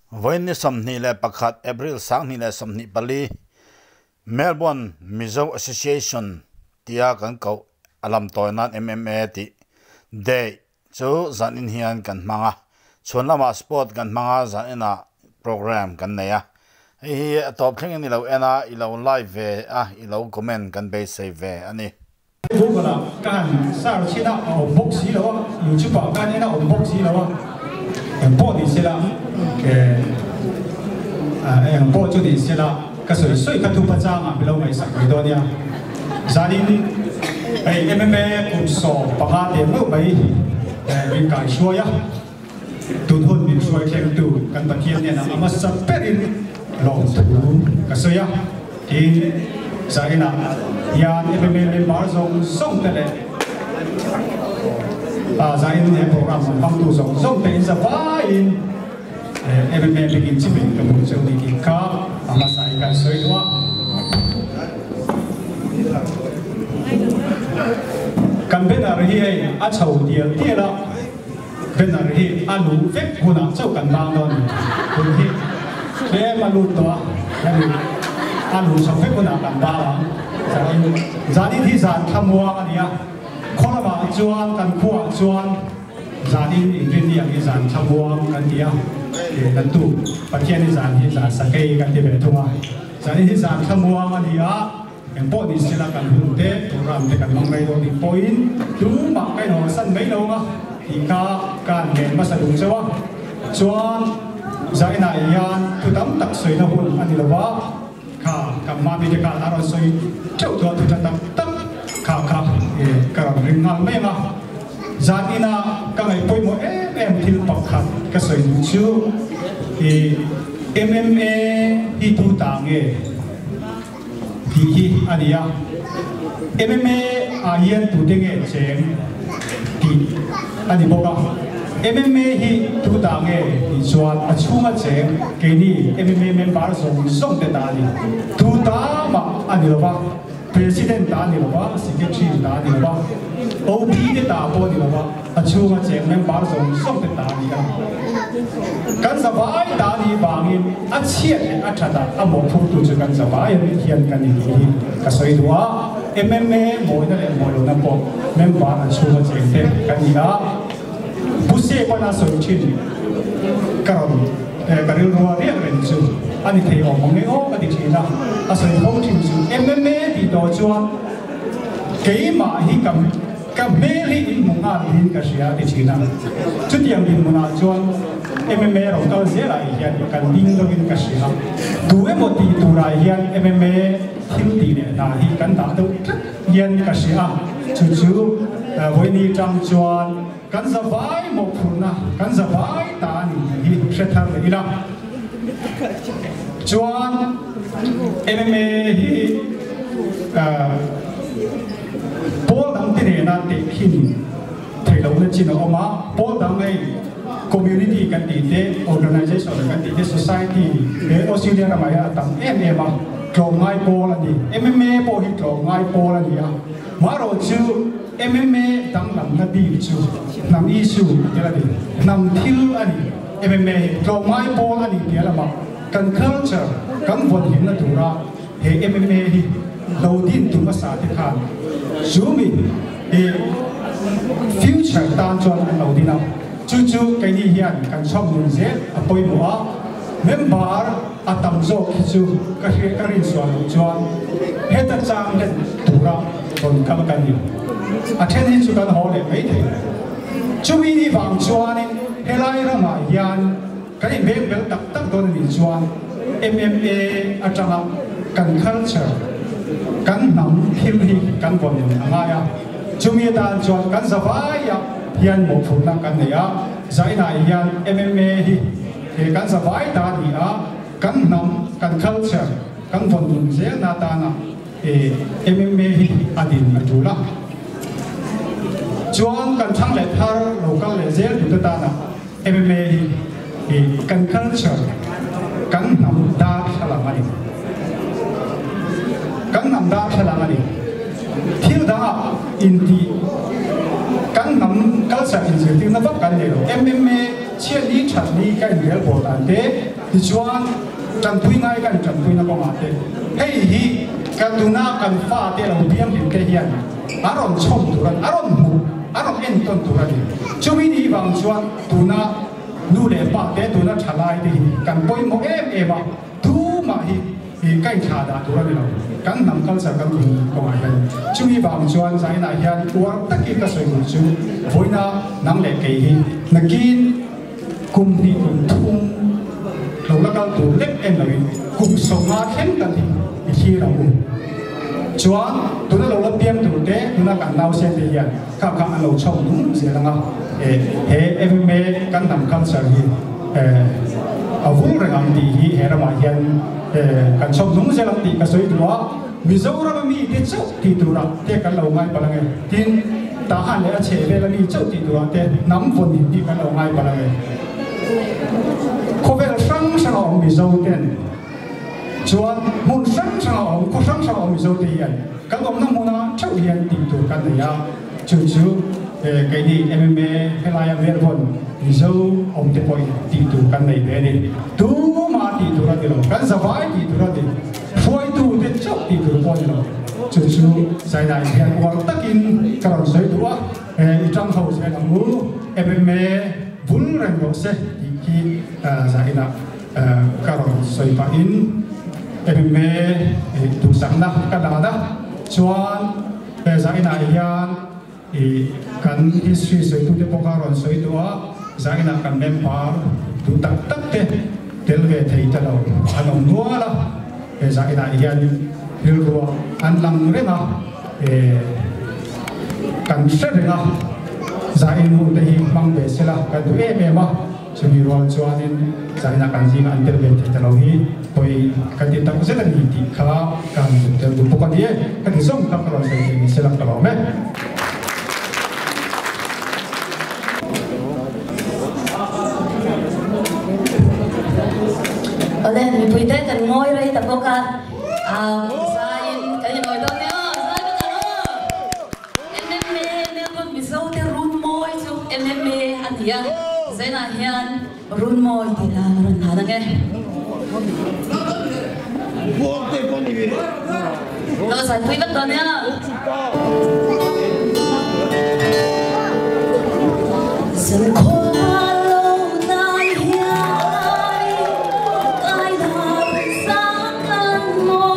Vawiin ni 21 April 2024 Melbourne Mizo Association tia kan koh a lam tawi nan MMA tih Day chu zan in hian kan hmang a, chhuan lamah sport kan hmang a, zan inah program kan nei a. Hei hi a tawp thlengin i lo en a, i lo like ve a, i lo comment kan beisei ve a ni. Google ah ka han search chhin a, a awm bawk si lo a, YouTube ah ka han en a, awm bawk si lo a, eng pawh ni sela, eng pawh chu ni sela, ka sawi sawi kha thupa changah milo ngaihsak mai dawn nia. Zanin hei MMA kum 15 teh meuh mai min kai hruai a, tun hun min hruai thlengtu kan Pathian hnenah a hmasa berin lawmthu ka sawi a, tin zaninah hian MMA member zawng zawng te leh zanin he program an hmangtu zawng zawng te in zavaiin MMA bikin chimin ka hmuh cheu ni tih kha a hmasa in kan sawi duh a. Kan banner hi hei a chho dial dial a. Banner hi a luh vek hunah chauh kan bang dawn ni. Tun hi tlem a lut tawh a, hemi a luh chho vek hunah kan bang ang. Zanin zanin hi zan thlamuang a ni a, khaw lamah chuan kan khuaah chuan zanin inrinni ang hi zan thlamuang kan ti a, kan tu Pathian hi zan hi zan sakei kan ti ve thung a. Zanin hi zan thlamuang a ni a. Engpawh ni sela kan hun te, program te kan hmang mai dawn tih pawhin tumah ka inhawnsan mai lo ang a tih kha ka han ngen hmasa duh chauh a. Chuan Zainah hian thu tam tak sawina hun a ni lo va, kha kan hma mite khan a rawn sawi teuh tawh a, thu tha tak tak kha kha ka rawn ring nghal mai ang a. Zaninah ka ngaih pawimawh em em thil pakhat ka sawi duh chu i MMA hi tu ta nge? Tih hi a ni a, MMA ah hian tute nge cheng tih a ni bawk a, MMA hi tutah nge tih chuan a chhunga cheng keini MMA member zawng zawng te ta a ni. Tuta mah a ni lo va, President ta a ni lo va, Secretary ta a ni lo va, OP te ta pawh a ni lo va, A chhunga cheng member zawng zawng te ta a ni a. Kan zavai ta a nih vangin a chhiat leh a that ah a mawhphurtu chu kan zavai a nih hian kan intih hi ka sawi duh a. MMA mawina leh mawilona pawh member a chhunga cheng te kan ni a. Pu Sepan a sawi thin ka rawn ka rilrua riak reng chu a ni thei awm ang e aw ka ti thin a. A sawi fo thin chu MMA tih tawh chuan keimah hi ka Ka hmel hi in hmu nghal niin ka hria a ti thin a. Chutiang dinhmunah chuan MMA ro kal zelah hian kan ding lovin ka hria. Tu emaw tih turah hian MMA thil tih leh hna hi kan dah deuh tlat hian ka hria a. Chu chu vawiini tang chuan kan zavai mawhphurhna, kan zavai ta a ni tih hi hre thar leh ila. Chuan MMA hi Pawl dang te nena tehkhin theih lohna chin a awm a, pawl dang hei community kan tih te, organization kan tih te, society he Australia ramah hian a tam em em a, tlawmngai pawl a ni. MMA pawh hi tlawmngai pawl a ni a, marawhchu MMA danglamna bik chu hnam issue a tel a ni, hnam thil a ni. MMA hi tlawmngai pawl a ni tia lamah kan culture kan vawnhimna tura he MMA hi lo din tu hmasa te khan chu mi hi future tan chuan an lo din a, chu chu keini hian kan chhawm nun zel a pawimawh a, member a tam zawk hi chu ka hriat ka rin sual loh chuan heta chang let tura rawn kal kan ni, a then hi chu kan haw leh mai thei. Chumi ni vang chuanin helai ramah hian Kan inbeng bel tak tak dawn a nih chuan MMA atanga kan culture, kan hnam thil hi kan vawn nun a ngai a. Chumi atan chuan kan zavaiah hian mawhphurhna kan nei a, Zainah hian MMA hi he kan zavai ta a ni a, kan hnam, kan culture kan vawn nun zelna atana MMA hi a din a tul a. Chuan kan thlang leh thar lo kal leh zel tute tana MMA hi hi kan culture, kan hnam darthlalang a ni. Kan hnam darthlalang a ni. Thil dangah intih kan hnam culture inzirtirna vak kan nei lo. MMA. Chhiat ni that ni kan inrelbawl dan te, tichuan tanpui ngai kan tanpuina kawngah te, hei hi kan tuna kan fate lo pianghlim te hian a rawn chhawm tur a ni, a rawn hmuh, a rawn entawn tur a ni. Chumi ni vang chuan tuna nu leh pa te, tuna thalai te hi kan pawimawh em em a, tumah hi ka inthlah dah tur a ni lo, kan hnam culture kan tun kawngah hian. Chumi vang chuan zainah hian uar takin ka sawi tur chu vawiina nang leh kei hi nakin kum hnih kum thum lo la kal tur lek en loin kum sawmnga thleng tal hi i thlir ang u. Chuan tuna lo la piang tur te, tuna kan nausen te hian kha kha an lo chhawm nung zel ang a, he MMA kan hnam culture hi a vul reng ang tih hi he ramah hian kan chhawm nung zel ang tih ka sawi duh a, Mizoram a mi te chauh tih turah te kan lo ngai palh ang e, tin Tahan leh a chhehvel a mi chauh tih turah te hnam vawn in tih kan lo ngai palh ang e. Khawvel hrang hrang a awm Mizo ten chuan hmun hrang hrang a awm, khaw hrang hrang a awm Mizo te hian kan awmna hmuna theuh hian tih tur kan nei a, chu chu keini MMA helaia Melbourne Mizo awm te pawhin tih tur kan nei ve a ni. Tumah tih tur a ni lo, kan zavai tih tur a ni, hruaitu te chauh tih tur pawh a ni lo. Chu chu Zainai hian uar takin ka rawn sawi duh a, i tang ho zel ang u, MMA bul reng rawh se tih hi Zainah Ka rawn sawi pahin MMA duhsakna ka dan a, chuan he zainah hian ih kan history sawitute pawh kha rawn sawi duh a, zainah kan member duh tak tak te tel ve thei ta lo an awm nual a, he zainah hian rilruah an lang reng a, kan hre reng a, zain hun te hi hmang ve sela kan duh em em a. Chumi rual chuanin China kan zinga an tel ve thei ta lo hi pawi kan ti tak zet a ni tih kha ka han zuk tel duh bawk a ni e. Ka ti zawng kha ka rawn sawi thei ni se lang ka lawm e. Awle, mipuite kan ngawi rei ta bawk a, zaiin kan inawih dawn nia, zai vek ang aw. MMA Melbourne Mizo te run mawi chu MMA a ni a, Zainah hian run mawi tih la ka rawn hlan ang e. Ka va zaipui vek dawn nia. Zankhua lo hnai hian kai dan zang kan maw.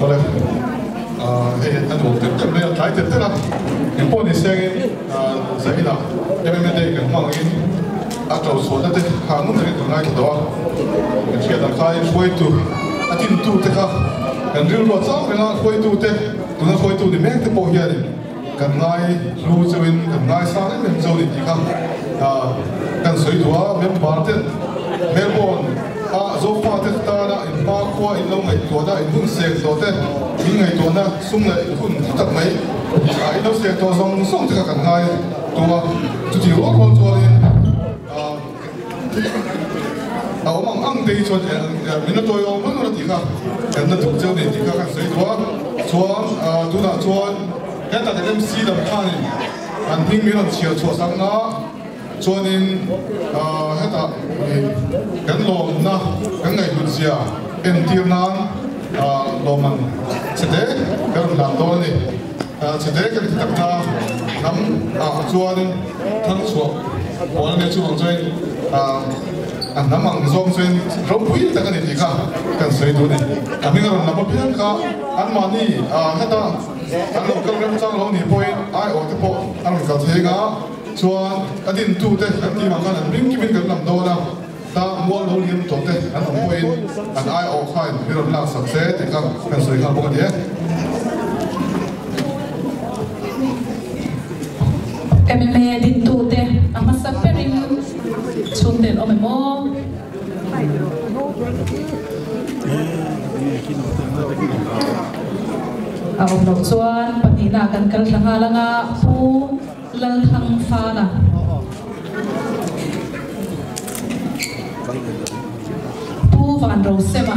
Awle, hei a nuam tep tep mai a, tlai tep tep a, engpawh ni sengin Zahina MMA Day kan hmang angin a to chhuahna te kha ngun takin kan ngaithla tawh a, kan hriat ang khain hruaitu a tintu te kha kan rilru a chang reng a, hruaitu te tuna hruaitu ni mek te pawh hianin kan ngai hlu cheuhin kan ngaisang em em cheu ni tih kha kan sawi duh a, member ten Melbourne a Zofa te tana in hma khua in lo ngaihtuahna in hun seng tawh te min ngaihtuahna sum leh hun hlu tak mai in lo seng tawh zawng zawng te kha kan ngai duh a, chuti rual rual chuanin a awm ang ang te hi chuan min la tawi awm reng reng a tih kha kan la duh cheu ni tih kha kan sawi duh a, chuan tunah chuan hetah kan MC lam khanin an hming min rawn chhiar chhuah sak na chuanin hetah kan lawmna kan ngaihhlut zia entir nan lawmman chhete kan rawn hlan dawn a ni. Chhete kan ti tak na hnam ah chuanin thangchhuah pawl a nia chuvang chuanin a hnam ang zawng chuanin ropui tak a ni tih kha kan sawi duh a ni. A hming a rawn lam apiang kha anmahni heta an lo kal remchang lo nih pawhin aiawh te pawh a rawn kal thei anga chuan a dintute kan tih vang khan an hming kimin kan lam dawn a. Ta mual lo liam tawh te an awm pawhin an aiawh khain min rawn lak sak se tih kha kan sawi nghal bawk a ni e. MMA dintute a hmasa berin chhungte an awm em aw? A awm loh chuan pahnihna kan kal thla nghal anga Pu Lalthangfala. Pu Vanrosema.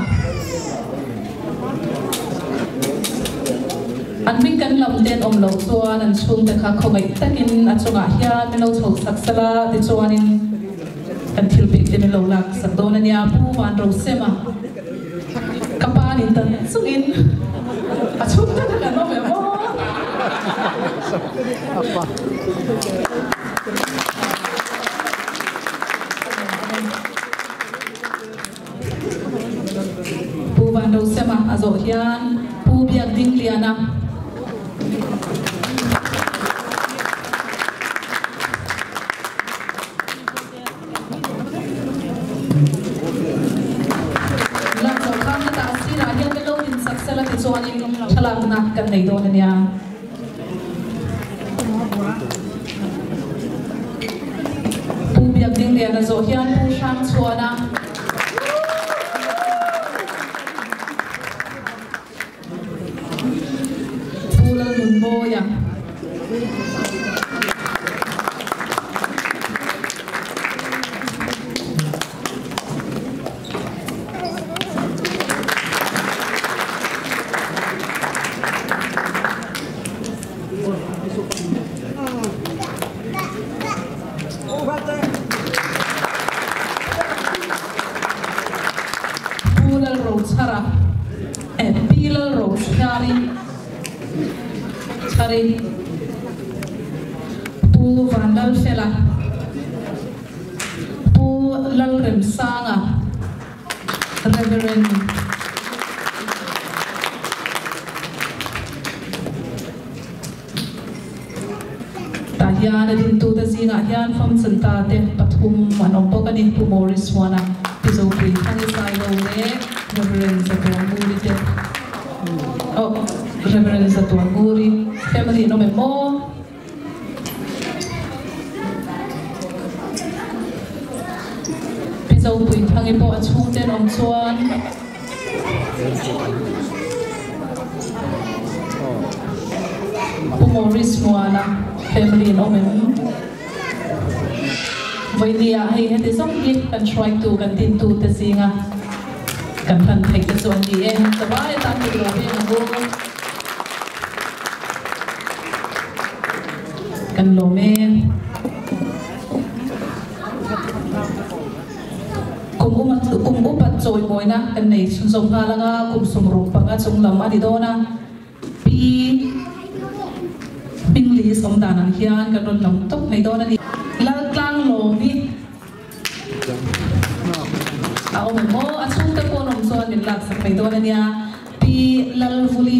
An hming kan lam te an awm loh chuan an chhungte kha khawngaih takin a chungah hian min lo chho sak sela tichuanin kan thil pek te min lo lak sak dawn a nia. Pu Vanrosema ka pa nin tan chungin a chhungte kha kan awm em aw? Pu Vanrosema a zawh hian Pu Biakdingliana. Lak zawh khan hetah a sirah hian ka lo din sak sela tichuanin thlalakna kan nei dawn a nia. Pu Biakdingliana zawh hian Pu Hrangchhuana. Pu Lalnunmawia. Pu Lalrochhara. Pi Lalrochhiari Chhari, Pu Vanlalfela, Pu Lalremsanga, Reverend. Tah hian a dintute zingah hian Famchanta te pathum an awm bawk a ni, Pu Maurice Huana, Pi Zopui Thani Sailo leh Reverend Zatuanguri te. Oh, Reverend Zatuanguri family an awm em aw? Pi Zopui Thangi pawh a chhungte an awm chuan. Pu Maurice Muana family an awm em? Vawinia hei heti zawng hi kan hruaitu kan dintu te zinga kan hlan theih te chu an ni e. Zavai atan kut lo veng ang u. Kan lawm e. Kum kum upat chawimawina kan nei chhunzawm nghal anga kum sumruk panga chung lam a ni dawn a, Pi Hmingli sawm dan ang hian kan rawn lam tawp mai dawn a ni. Laltlang Lawmi. A awm em aw? A chhungte pawh an awm chuan min laksak mai dawn a nia, Pi Lalvuli.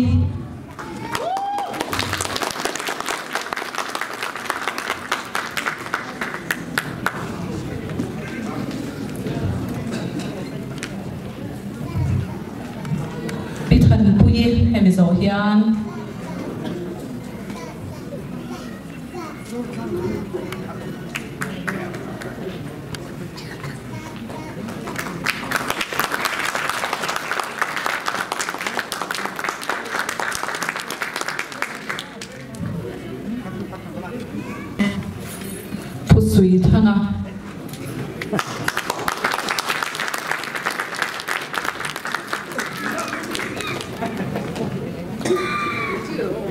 Pi Thanpuii hemi zawh hian. Phusui thanga.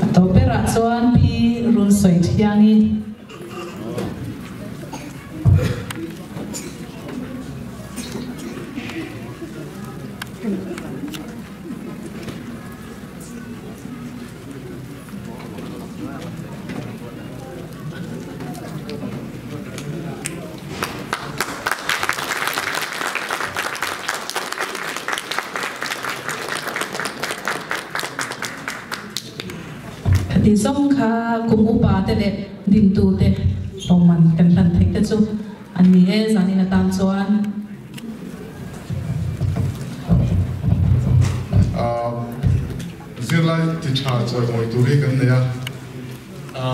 A to berah chuan Pi Runsawi Thiangi. Khati zawng kha kum upa te leh dintu te hlawhman kan hlan theih te chu an ni e zanin atan chuan. Zirlai ti tha chawimawi tur hi kan nei a, a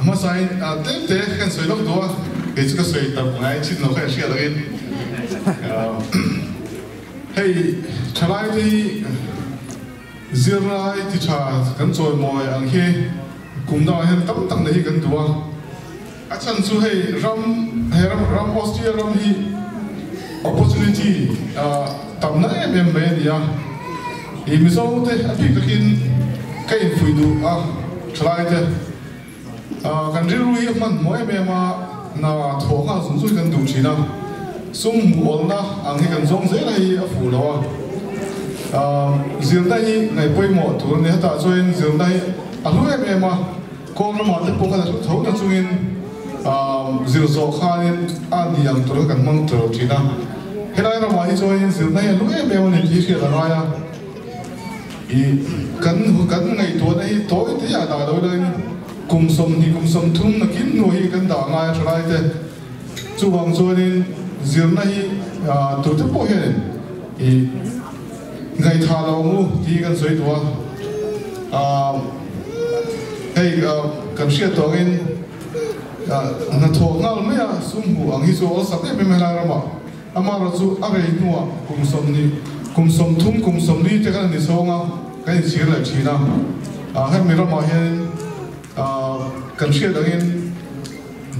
hmasain tlem te kan sawi lawk duh a, kei chu ka sawi tam ngai chin lo kha in hriat angin hei thalai te hi zirlai ti tha kan chawimawi ang hi kum dangah hian tam tak nei hi kan duh a. A chhan chu hei ram he ram ram Austria ram hi opportunity tamna em em mai a ni a, i Mizo te a bik takin ka infuih duh a thalai te kan rilru hi a hmanhmawh em em a, hna thawh nghal zung zung hi kan duh thin a, sum hmuh awlna ang hi kan zawng zel a hi a fuh lo a, zirna hi ngaihpawimawh tur a ni, hetah chuan zirna hi a hlu em em a. Kawl ramah te pawh khan a hlu tho ta chungin zir zawh khanin a ni ang tur kha kan hmang tawh thin a. Helai ramah hi chuanin zirna hi a hlu em em a ni tih hriat a ngai a. I kan kan ngaihtuahna hi tawi te ah dah lo ilain kum 20 kum 30 nakin hnu hi kan dah ngai a thalai te. Chuvang chuanin zirna hi tute pawh hianin i ngaihthah lo ang u tih hi kan sawi duh a. Hei kan hriat tawh angin hnathawh nghal mai a sum hmuh ang hi chu a awlsam em em helai ramah. Amaherawhchu a rei hnuah kum 20, kum 30, kum 40 te khan a ni chhawng a, kan inchhir leh thin a. Hemi ramah hianin kan hriat angin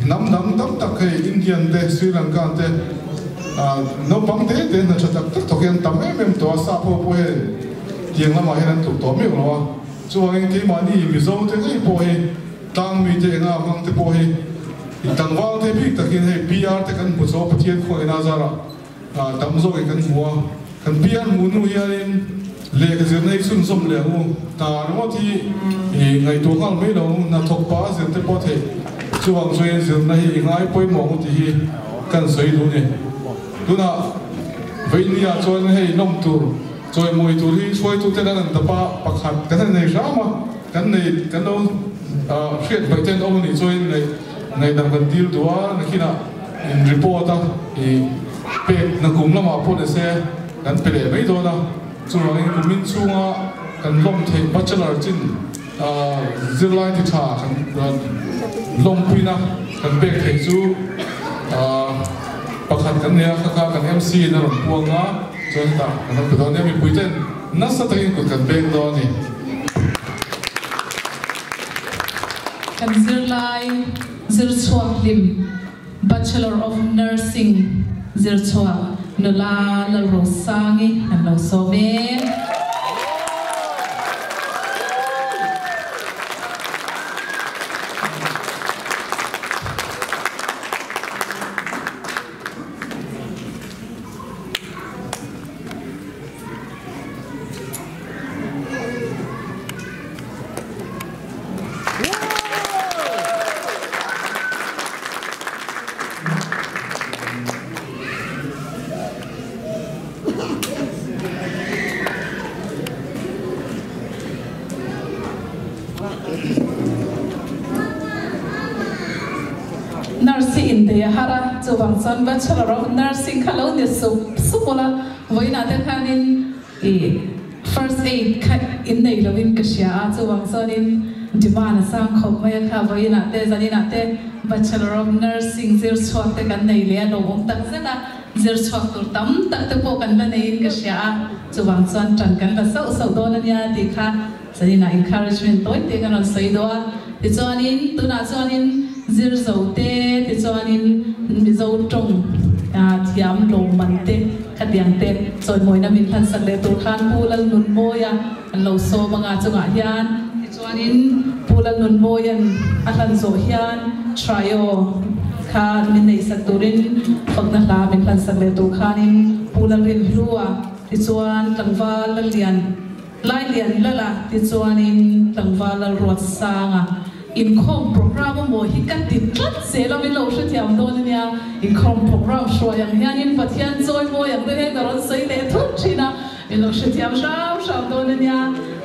Hnam dang tam tak hei Indian te, Sri Lanka te, naupang te te hna tha tak tak thawk hi an tam em em tawh a, sap ho pawh hian tiang lamah hian an tluk tawh miau lo a. Chuvangin keimahni Mizo te ngei pawh hi tlang mi te enga hmang te pawh hi tlangval te bik takin hei PR te kan hmu chaw Pathian khuain a zarah tam zawkin kan hmu a. Kan PR hmuh hnu hianin lehkha zirna hi chhunzawm leh ang u. Hna ringawt hi ngaihtuah nghal mai lo ang u. Hna thawk pah a zir te pawh a theih. Chuvang chuan zirna hi i ngai pawimawh ang u tih hi kan sawi duh a ni. Tunah Veinia chuan hei lawm tur, chawimawi tur hi hruaitute lan an tapa pakhat kan han nei hram a, kan nei kan lo hriat hmaih ten awm a nih chuan ngaihdam kan dil duh a, nakinah in report a i pek na kum lamah pawh ni se kan pe leh mai dawn a, chuvangin kumin chhunga kan lawm theih bachelor chin zirlai ti tha kan lawmpuina kan pek theih chu pakhat kan nei a, kha kha kan MC in a rawn puang a, chuan hetah kan rawn pe dawn nia, mipui ten nasa takin kut kan beng dawn a ni. Kan zirlai zir chhuak hlim. Bachelor of Nursing zirchhuak nula Lalrosangi an lo sawm e. Nei a har a, chuvang chuan Bachelor of Nursing kha lo ni sup sup ula, vawiinah te khanin ih First Aid kha in nei lovin ka hria a, chuvang chuanin demand a sang khawp mai a kha, vawiinah te zaninah te Bachelor of Nursing zir chhuak te kan nei leh a lawmawm tak zet a, zir chhuak tur tam tak te pawh kan la neiin ka hria a, chuvang chuan tan kan la sauh sauh dawn a nia tih kha Zaninah encouragement tawi te kan rawn sawi deuh a, tichuanin tunah chuanin zir zo te, tichuanin Mizo tawng thiam lawmman te khatiang te chawimawina min hlansak leh tur khan Pu Lalnunmawia an lo sawm anga chungah hian, tichuanin Pu Lalnunmawia'n a hlan zawh hian trio kha min neihsak turin fakna hla min hlansak leh tur khanin Pu Lalrinhlua tichuan tlangval Lallian Lailian Lala tichuanin tlangval Lalruatsanga inkhawm programme a maw hi ka ti tlat zel a, min lo hrethiam dawn a nia. Inkhawm programme hruai ang hianin Pathian chawi mawi ang te hian ka rawn sawi leh thut thin a, min lo hrethiam hram hram dawn a nia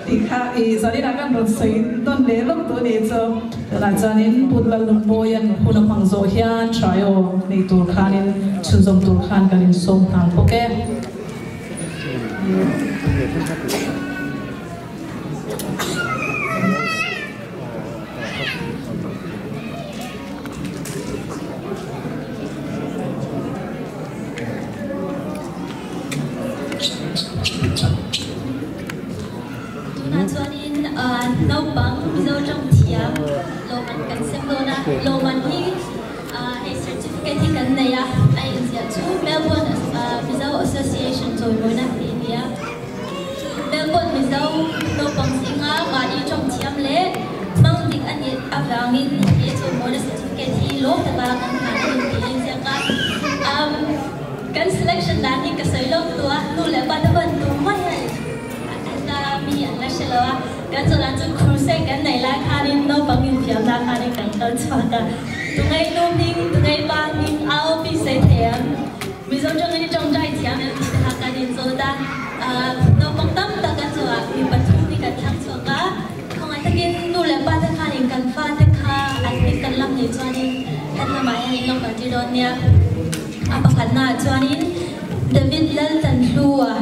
tih kha i zaninah kan rawn sawi nawn leh lawk duh a nih chu. Tunah chuanin Pu Lalnunmawia'n hun a hmang zawh hian trio nei tur khanin chhunzawm tur khan kan insawm nghal bawk e. Tunah chuanin naupang Mizo tawng thiam lawmman kan sem dawn a, lawmman hi Hei certificate hi kan nei a, a inziah chu Melbourne Mizo Association chawimawina tih a ni a. Melbourne Mizo naupang zinga mahni tawng thiam leh hmang dik a nih avangin he chawimawina certificate hi lawm taka kan hlan a ni tih a inziak a. Kan selection dan hi ka sawi lawk tu a, nu leh pa te pawh an tum mai a, heta mi an la hre lo a. Kan zawhdan chu crusade kan neih lai khanin naupang infiamna khanin kan kal chhuak a. Tungei nu hming, tungei pa hming, AOP sawi thei ang, Mizo tawngin i tawngtai thiam em tih te kha kan inzawt a. Naupang tam tak kan zawhah mi pathum hi kan thlang chhuak a. Khawngaih takin nu leh pa te khanin kan fa te kha an hming kan lam nih chuanin het lamah hian in lo kaltir dawn nia. A pakhatnaah chuanin David Laltanhlua.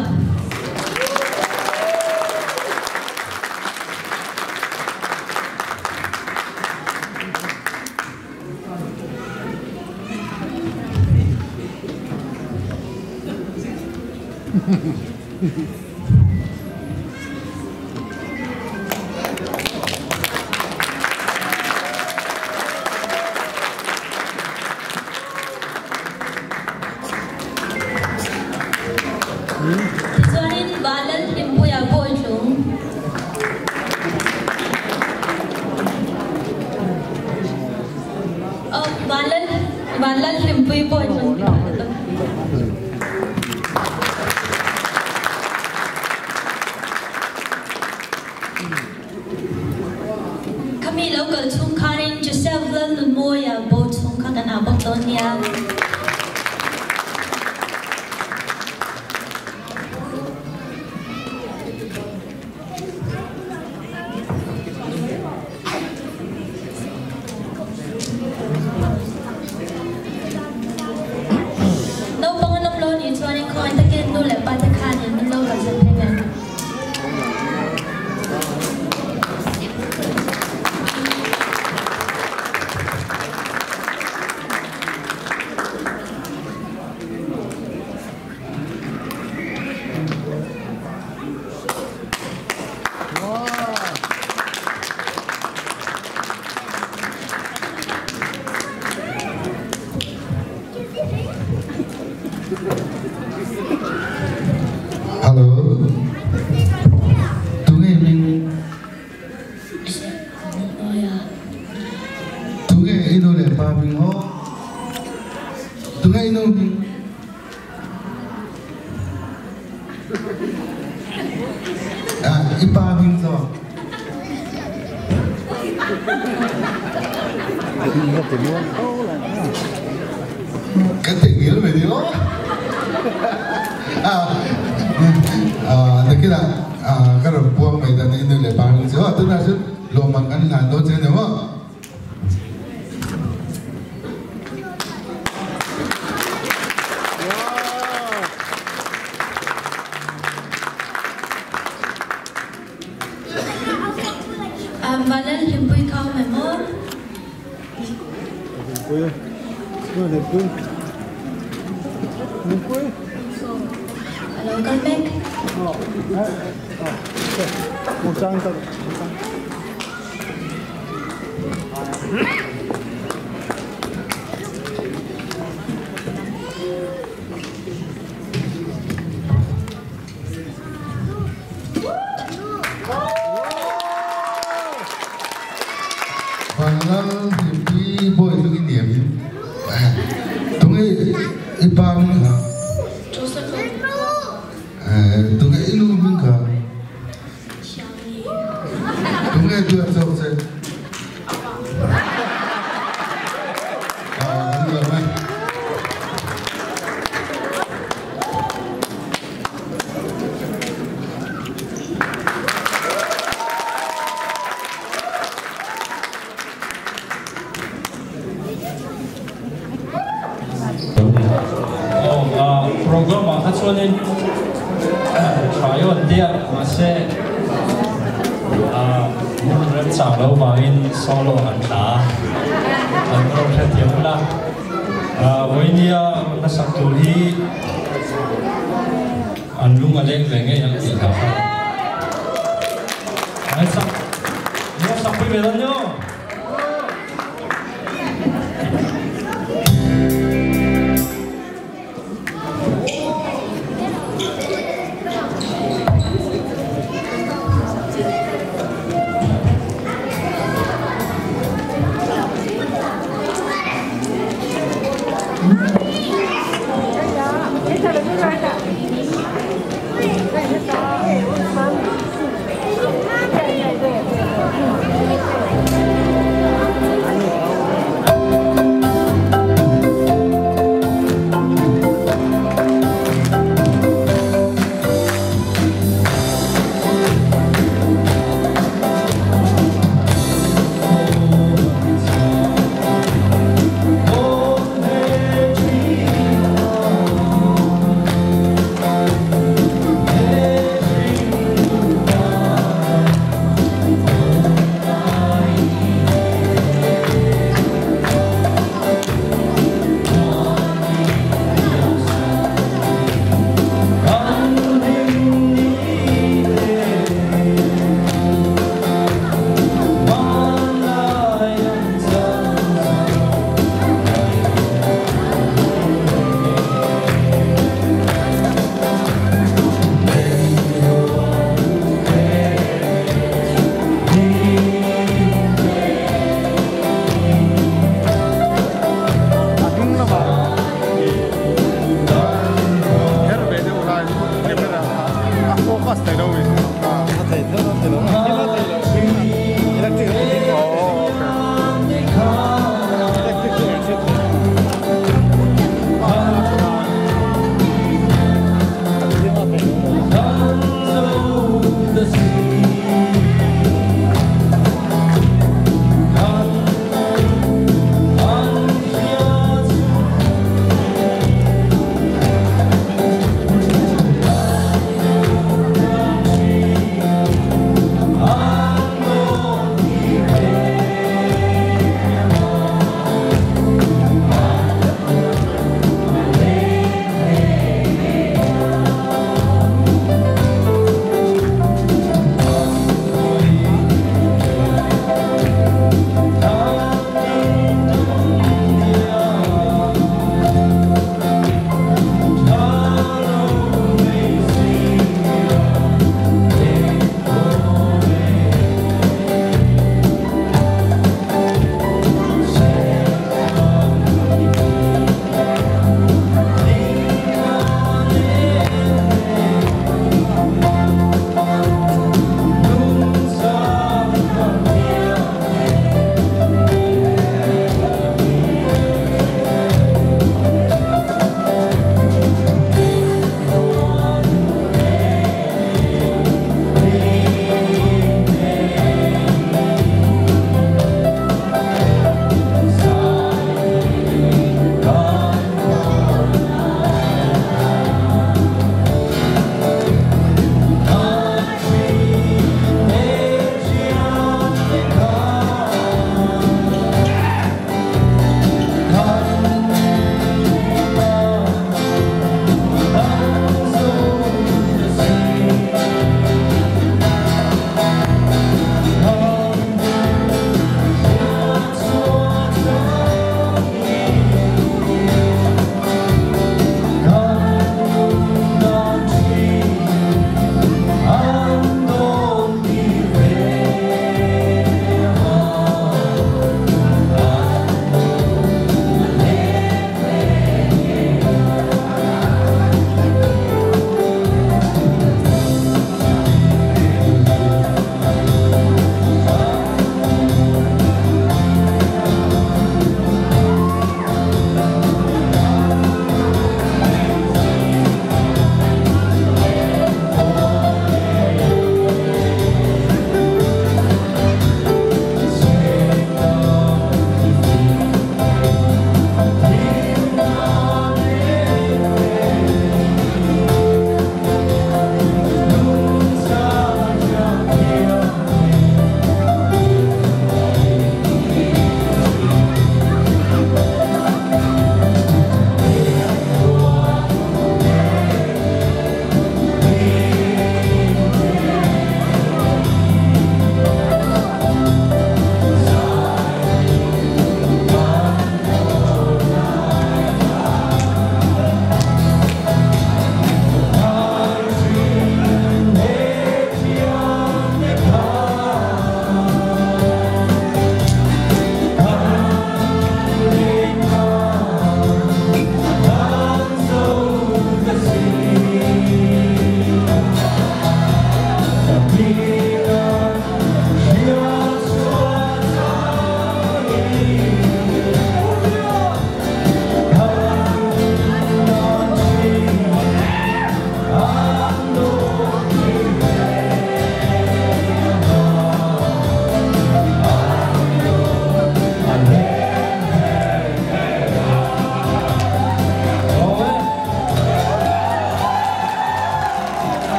Tichuanin Vanlal Hlimpuia Bawitlung. Aw Vanlal Vanlal Hlimpui Bawitlung tih kha ka tum. Khami lo kal chhung khanin Joseph Lalnunmawia bo chhung kha kan au bawk dawn nia. Naupang an awm lo nih chuanin khawngaih takin nu leh pa te khanin min lo rawn zet phei ve. Hello. Tunge hming? Tunge i nu leh pa hming aw? Tunge i nu hming? I pa hming zawk. Ka theihnghilh mai ni aw. Nakinah ka rawn puang mai dan i nu leh pa hming chu aw. Tunah chuan lawmman kan hlan dawn che a ni maw? Vanlalhlimpui kha awm em aw? A lo kal mek. Vanlal Hlimpui bawi chu i niam in tunge i pa hming kha? Tunge i nu hming kha? Tunge duat zawk che? Program ah kha chuanin tha io an tia mahse hmun remchang lo vangin solo an tla an rawn hrethiam ula vawinia hmasak tur hi An lung a leng ve ngei ang tih hlau kha. Ai sak, nio sak pui ve dawn nio.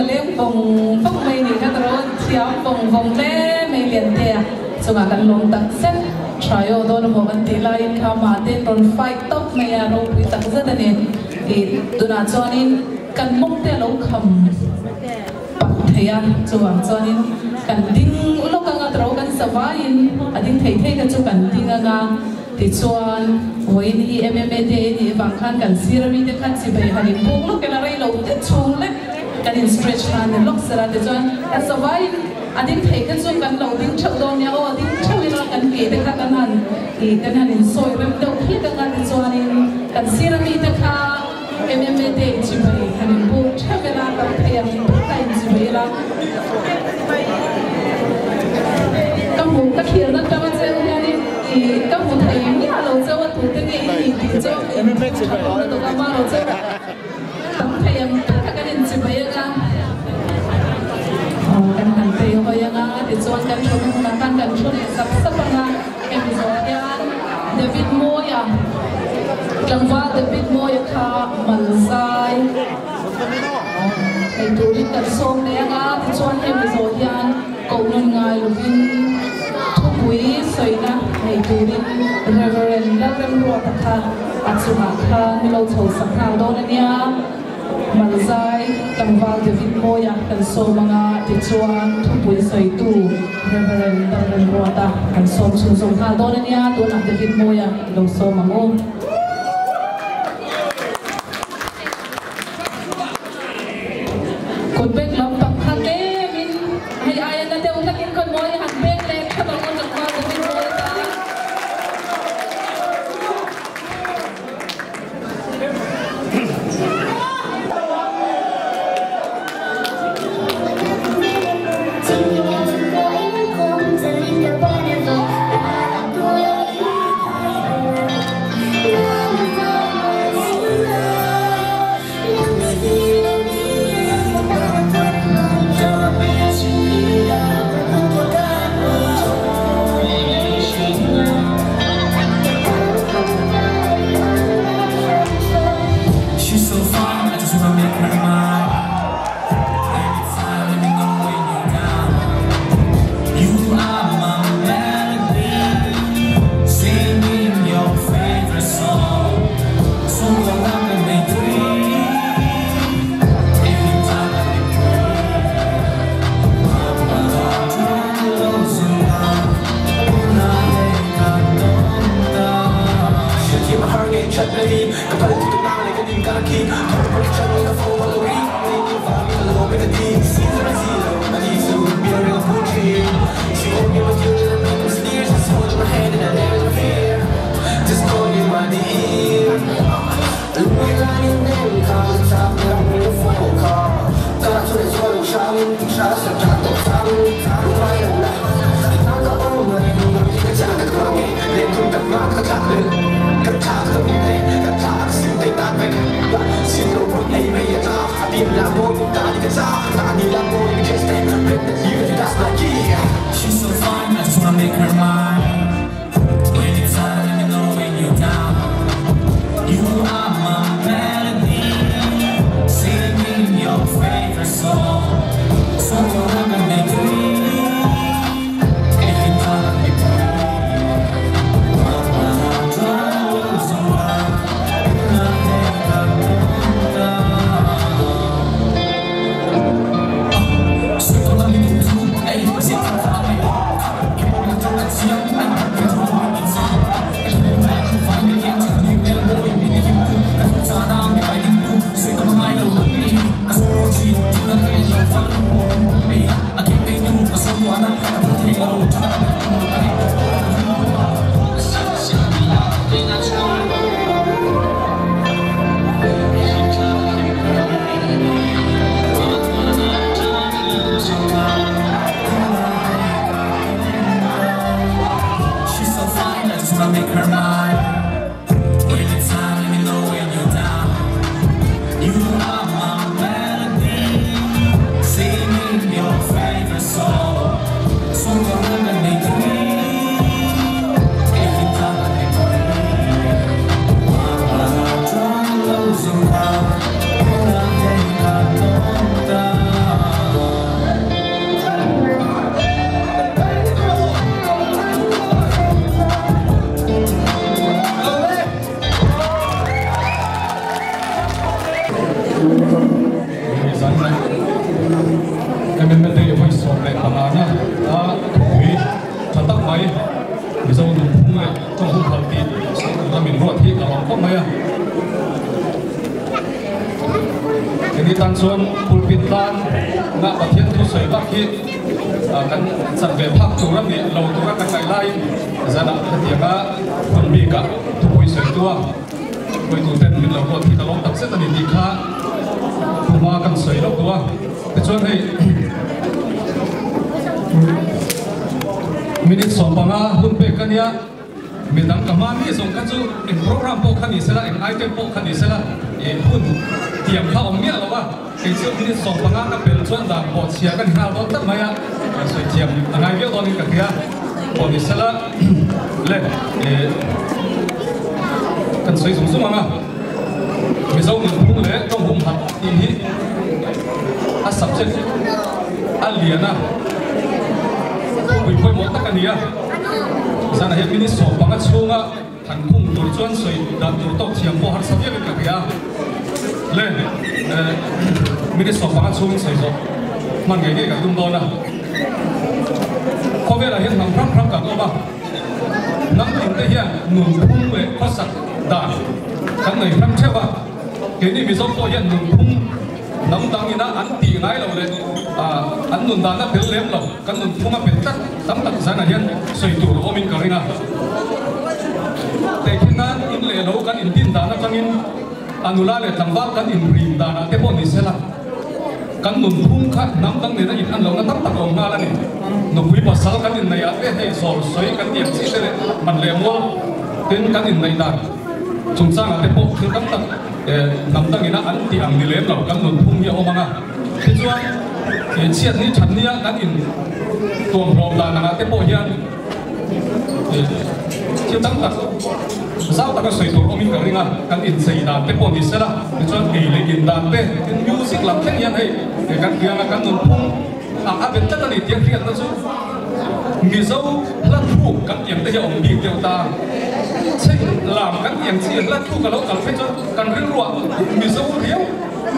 leng vawng vawng mai ni kha tawh thiam vawng vawng hle mai Liantea chungah kan lawm tak zet thaio dawn a maw kan tih laiin kha mahte rawn fight tawp mai a ropui tak zet a ni ih tunah chuanin kan mawng te a lo kham pak thei a chuvang chuanin kan ding lawk anga tawh kan sa vaiin a ding thei thei kha chu kan ding anga. Tichuan, vawiin hi MMA Day a nih avang khan kan sir ami te kha chibai han inbuk lawk ila rei lo te chhung lek kan in stretch khan ni lawk sela tichuan kan savaiin a ding thei kha chu kan lo ding theuh dawn nia aw ding theuh ila kan ke te kha kan han ih kan han insawi rem deuh hlek anga tichuanin kan sir ami te kha MMA Day chibai han inbuk theuh ila tam thei ang phawt a inchibai ila ka hmuh ka thlir na tanga cheu hianin I ka hmu thei miah lo cheu a tute nge i nih tih chu in tha lo lutuk a hma lo cheu tam thei ang tak a kan inchibai anga aw kan han phei hawi anga tichuan kan thu na hmunah khan kan thu leh sap sap anga hemi zawh hian David Mawia tlangval David Mawia kha Malzai ei turin kan sawm leh anga tichuan hemi zawh hian Koh nawn ngai lovin thupui sawina nei turin Reverend Lalremruata kha a chungah khan mi lo chho sak nghal dawn a nia. Malzai tlangval David Mawia kan sawm anga tichuan thupui sawitu Reverend Lalremruata kan sawm chhunzawm nghal dawn a nia. Tunah David Mawia i lo sawm ang u. Kut bek lam pang kha tlemin hei aia na deuh hlakin khawn mawi han beng leh thap ang u tlangval David mawi ta. MMA Day vawi 15 na a thupui tha tak mai Mizo nunphung leh tawng humhalh tih sawi tura min ruat hi ka lawm khawp mai a. Hemi tan chuan pulpit tan na Pathian thu sawi bak hi kan chan ve phak tur a nih lo tura kan ngaih laiin zanah hetianga hun bikah thupui sawi tua hruaituten min lo ruat hi ka lawm tak zet a ni tih kha thuhma kan sawi loh duh a. Tichuan hei minute 15 hun pek ka nia. Midang ka hma mi zawng kha chu eng program pawh kha ni sela, eng item pawh kha ni sela, ih hun tiang kha awm miah lo a, kei chu minute 15 ka pel chuan dan pawh chhia ka ni nghal dawn tak mai a, sawi thiam a ngai viau dawnin ka hria pawh ni sela le ih kan sawi zung zung ang a, Mizo nunphung leh tawng humhalh tih hi a subject a lian a, thupui pawimawh tak a ni a. Zanah hian minute 15 chhunga han khung tur chuan sawi dan tur tawk thiam pawh harsa viauin ka hria. Le minute 15 chhungin sawi zawh hman ngei ngei kan tum dawn a. Khawvelah hian hnam hrang hrang kan awm a, hnam tin te hian nunphung leh khawsak dan kan nei hrang theuh a. Keini Mizo pawh hian nunphung hnam dang ina an tih ngai lo leh an nun dan a tel lem lo, kan nunphung a bet tlat tam tak zanah hian sawi tur a awmin ka ring a. Tehkhin nan in leh lo kan intin dan atangin a nula leh tlangval kan inrim danah te pawh ni sela, kan nunphung kha hnam dang nena in an lohna tam tak a awm nghal a ni. Nupui pasal kan inneih ah te hei zawl sawi kan tiam chi te leh man leh mual tin kan inneih dan chungchangah te pawh thil tam tak hnam dangina an tih ang ni lem lo kan nunphung hi a awm ang a. Tichuan chhiat ni that nia kan in tuamhlawm dan angah te pawh hian thil tam tak zau taka sawi tur awmin ka ring a, kan inchei dan te pawh ni sela, tichuan ei leh in dan te, tin music lam thleng hian hei kan hriang a, kan nunphung a bet tlat a ni tih a hriatna chu Mizo hla thluk kan tiang te hi a awm bik deuh ta. Chhei lam kan tiang chi hla thluk a lo kal phei chuan kan rilruah Mizo riau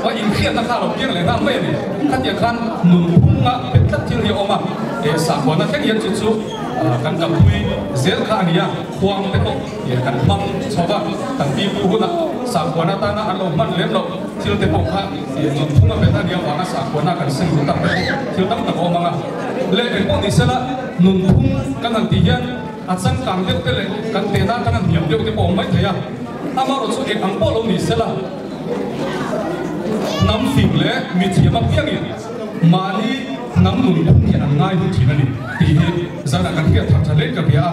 a inhriatna kha a lo piang leh nghal mai a ni. Khatiang khan nunphunga bet tlat thil hi a awm a, he sakhuana thleng hian chu chu kan kalpui zel kha a ni a, khuang te pawh kan hmang chho va, kan pipu huna sakhuana atana an lo hman lem loh thil te pawh kha nunphunga bet a nih avanga sakhuana kan seng duh tak te pawh thil tam tak a awm ang a. Leh engpawh ni sela nunphung kan han tih hian a changkang deuh te leh kan tehna atanga hniam deuh te pawh a awm mai thei a, amaherawhchu chu eng ang pawh lo ni sela, Hnam fing leh mithiam apiangin mahni hnam nunphung hi an ngai hun thin a ni tih hi zanah kan hriat thar tha hle ka bia a.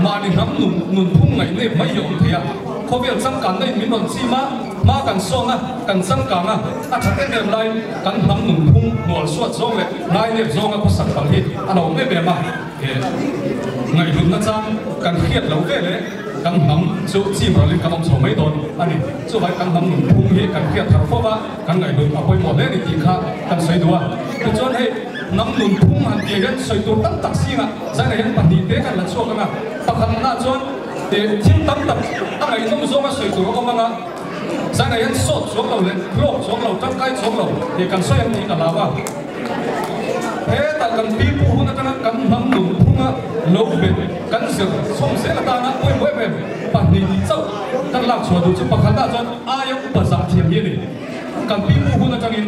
Mahni hnam nun nunphung ngaihnep mai hi a awm thei a, khawvel changkanna in min rawn chim a, hma kan sawn a, kan changkang a, a that em em laiin kan hnam nunphung hnual suat zawng leh ngainep zawnga khawsak palh hi a lo awm em em a. Ngaihhlutna chang kan hriat lo ve leh kan hnam chu chim ralin kan awm chho mai dawn a ni. Chuvai kan hnam nunphung hi kan hriat thar fo va, kan ngaihhlut a pawimawh hle a ni tih kha kan sawi duh a. Tichuan hei hnam nunphung han tih hian sawi tur tam tak zingah zainah hian pahnih te kan la chhuak ang a. Pakhatnaah chuan thil tam tak a ngaihnawm zawnga sawi tur a awm ang a, zainah hian sawt chuang lo leh hlawk chuang lo, tangkai chuang lo kan sawi ang tih ka hlau a. Hetah kan pipu hun atanga kan hnam nunphunga lo bet kan zir chhawm zel atana pawimawh em em pahnih chauh kan lak chhuah duh chu pakhatah chuan aia upa zah thiam hi a ni. Kan pipu hun atangin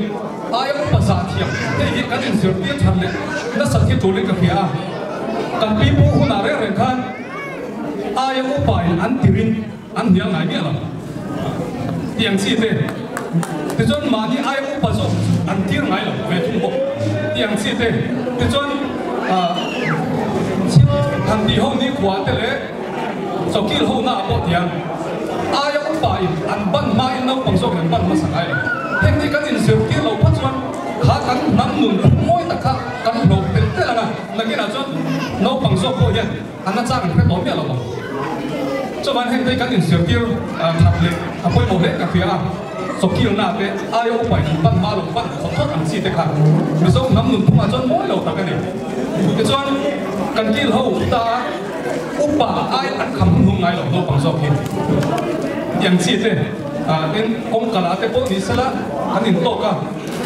aia upa zah thiam hei hi kan inzirtir than leh nasat hi tulin ka hria a. Kan pipu hunah reng reng khan aia upa in an tirin an hnial ngai miah lo. Tiang chi te tichuan mahni aia upa zawk an tir ngai lo ve thung bawk. Tiang chi te tichuan thil han tih ho nikhua te leh chawkil ho naah pawh tiang aia upa in an ban hma in naupang zawkin an ban hmasa ngai lo. Heng hi kan inzirtir lo phawt chuan kha kan hnam nun mawi tak kha kan hlawh telh telh ang a, nakinah chuan naupang zawk pawh hian An a chang hre tawh miah lo ang. Chuvan heng te kan inzirtir that leh a pawimawh hle ka hria a, chawkilna te aia upa in an pan hma lo pan thawt thawt ang chi te kha Mizo hnam nunphungah chuan mawi lo tak a ni. Tichuan kan kil ho ta a upa ai an kham hun hum ngai lo naupang zawk hi tiang chi te tin kawngkala te pawh ni sela kan intawk a.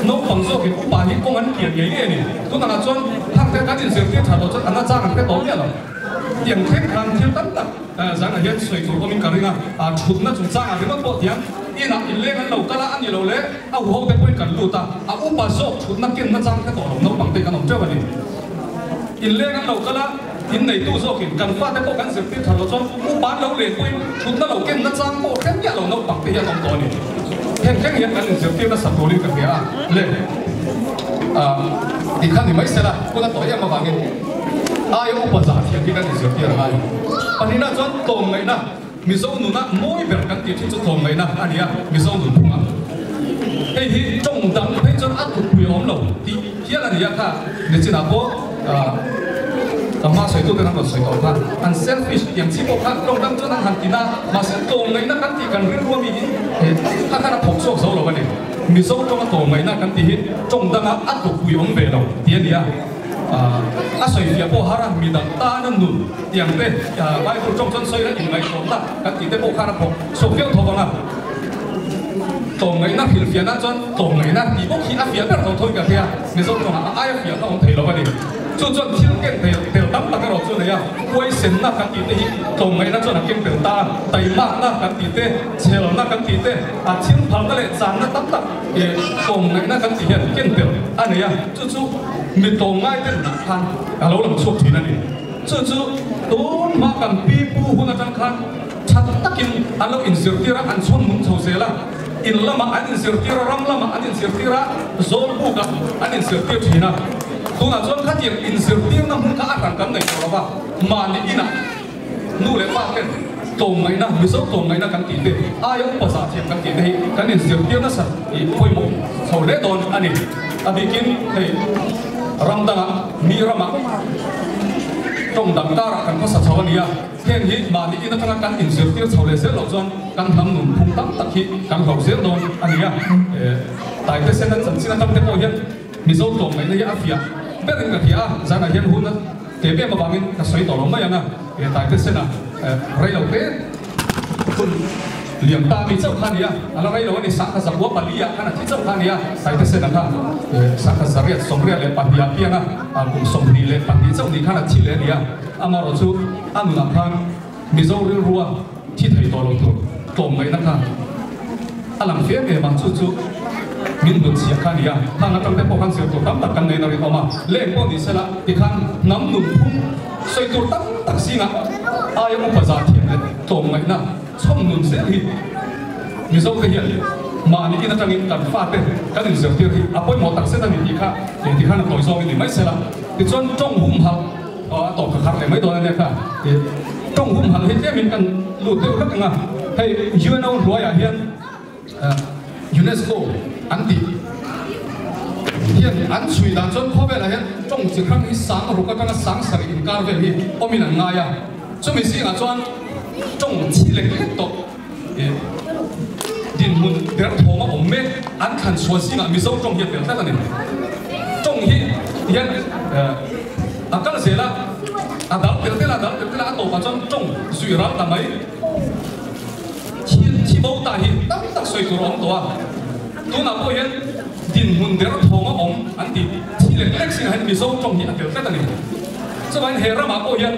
Naupang zawkin upa hi kawng an kian ngei ngei a ni. Tunah chuan thangte kan inzirtir tha tawh chuan an achang an hre tawh miah lo. Tiang thleng khan thil tam tak zanah hian sawi tur awmin ka ring a, thutna chungchangah ringawt pawh tiang inah inleng an lo kal a, a ni lo le, a huho te pawhin kan lut a, a upa zawk thutna kenna chang hre tawh lo naupang te kan awm teuh a ni. Inleng an lo kal a, inneitu zawkin kan fate pawh kan zirtir tha lo chuan upa an lo len pawhin thutna lo kenna chang pawh hre miah lo naupang te hi an awm tawh a ni. Heng thleng hian kan inzirtir nasa turin ka hria a, le tikhan ni mai sela hun a tawh em avangin aia upa zah thiam hi kan inzirtir a ngai. Pahnihna chuan tlawmngaihna, Mizo nuna mawi ber kan tih thin chu tlawmngaihna a ni a, Mizo nun phungah. Hei hi tawng dang phei chuan a tukpui a awm lo tih hial a ni a, kha nichinah pawh ka hma sawitu ten an rawn sawi tawh kha, an selfish tiang chi pawh kha tawng dang chuan an han tin a, mahse tlawmngaihna kan tih kan rilru ami hi kha khan a thawk chhuak zo lo a ni. Mizo tawnga tlawmngaihna kan tih hi tawng danga a tukpui awm ve lo tih a ni a. A sawi fiah pawh har a, mi dang tana nun tiang te Bible tawng chuan sawi la inngaihtlawmna kan tih te pawh khan a phawk chhuak viau tho vang a. Tlawmngaihna hrilhfiah nan chuan tlawmngaihna tih bawk hi a fiah ber tho tho in ka hria, Mizo tawngah a aia fiah kha awm thei lo a ni. Chu chuan thil ken tel tel tam tak erawh chu a nei a, huaisenna kan tih te hi tlawmngaihna chuan a keng tel ta a, taimakna kan tih te, chhelna kan tih te, a thil phalna leh channa tam tak tlawmngaihna kan tih hian ken tel a nei a. Chu chu mi tlawmngai te nunah khan a lo lang chhuak thin a ni. Chu chu tun hma kan pi pu hun atang khan tha takin an lo inzirtir a, an chhawn nung chho zel a. In lamah an inzirtir a, ram lamah an inzirtir a, zawlbukah an inzirtir thin a. Tunah chuan khatiang inzirtirna hmun kha a hran kan nei tawh lo va, mahni inah Nu leh pa ten tlawmngaihna, Mizo tlawmngaihna kan tih te, aia upa zah thiam kan tih te hi kan inzirtir nasa i pawimawh chho hle dawn a ni. A bikin hei ram dangah, mi ramah tawng dang karah kan khawsa chho a ni a, heng hi mahni in atanga kan inzirtir chho leh zel loh chuan kan hnam nun phung tam tak hi kan hloh zel dawn a ni a. Taite sen a chanchin atang te pawh hian Mizo tlawmngaihna hi a fiah berin ka hria a, zanah hian hun a Teh em avangin ka sawi tawh lo mai ang a, he taite sena rei lo te hun liam ta mi chauh kha a ni a, a la rei lo a ni, sangha zakua pali ah khan a thi chauh kha a ni a, taite sena kha sangha zariat sawmriat leh pahnih ah piang a, kum 22 chauh ni khan a thi leh a ni a, amaherawh chu a nunah khan Mizo rilrua thi thei tawh lo tur tlawmngaihna kha a lang fe em a, chu chu min hlut chhiah kha a ni a, khang atang te pawh khan zir tur tam tak kan neihna rinawm a, leng pawh ni sela tikhan hnam nun phung sawi tur tam tak zingah aia upa zah thiam leh tlawmngaihna chhawm nun zel hi Mizo te hian mahni in atangin kan fate kan inzirtir hi a pawimawh tak zet a ni tih kha tikhan a tawi zawngin ni mai sela tichuan tawng humhalh Aw a tawp ka khar leh mai dawn a nia kha tih tawng humhalh hi tlemin kan lut deuh hlek ang a, hei UNO hnuaiah hian UNESCO an tih hian an chhui dan chuan khawvelah hian tawng chi hrang hi sang ruk atanga sang sarih inkar vel hi awmin an ngai a, chumi zingah chuan tawng chi lek lek tawh dinhmun derthawm a awm mek an thlan chhuah zingah Mizo tawng hi a tel tlat a ni. Tawng hi hian a kal zel a, a dal tel tel a, a dal tel tel a, a tawpah chuan tawng zui ral ta mai. Thil thi bo ta hi tam tak sawi tur a awm tawh a, tunah pawh hian dinhmun derthawm a awm an ti. Thi lek lek zingah hian Mizo tawng hi a tel tlat a ni. Chuvangin he ramah pawh hian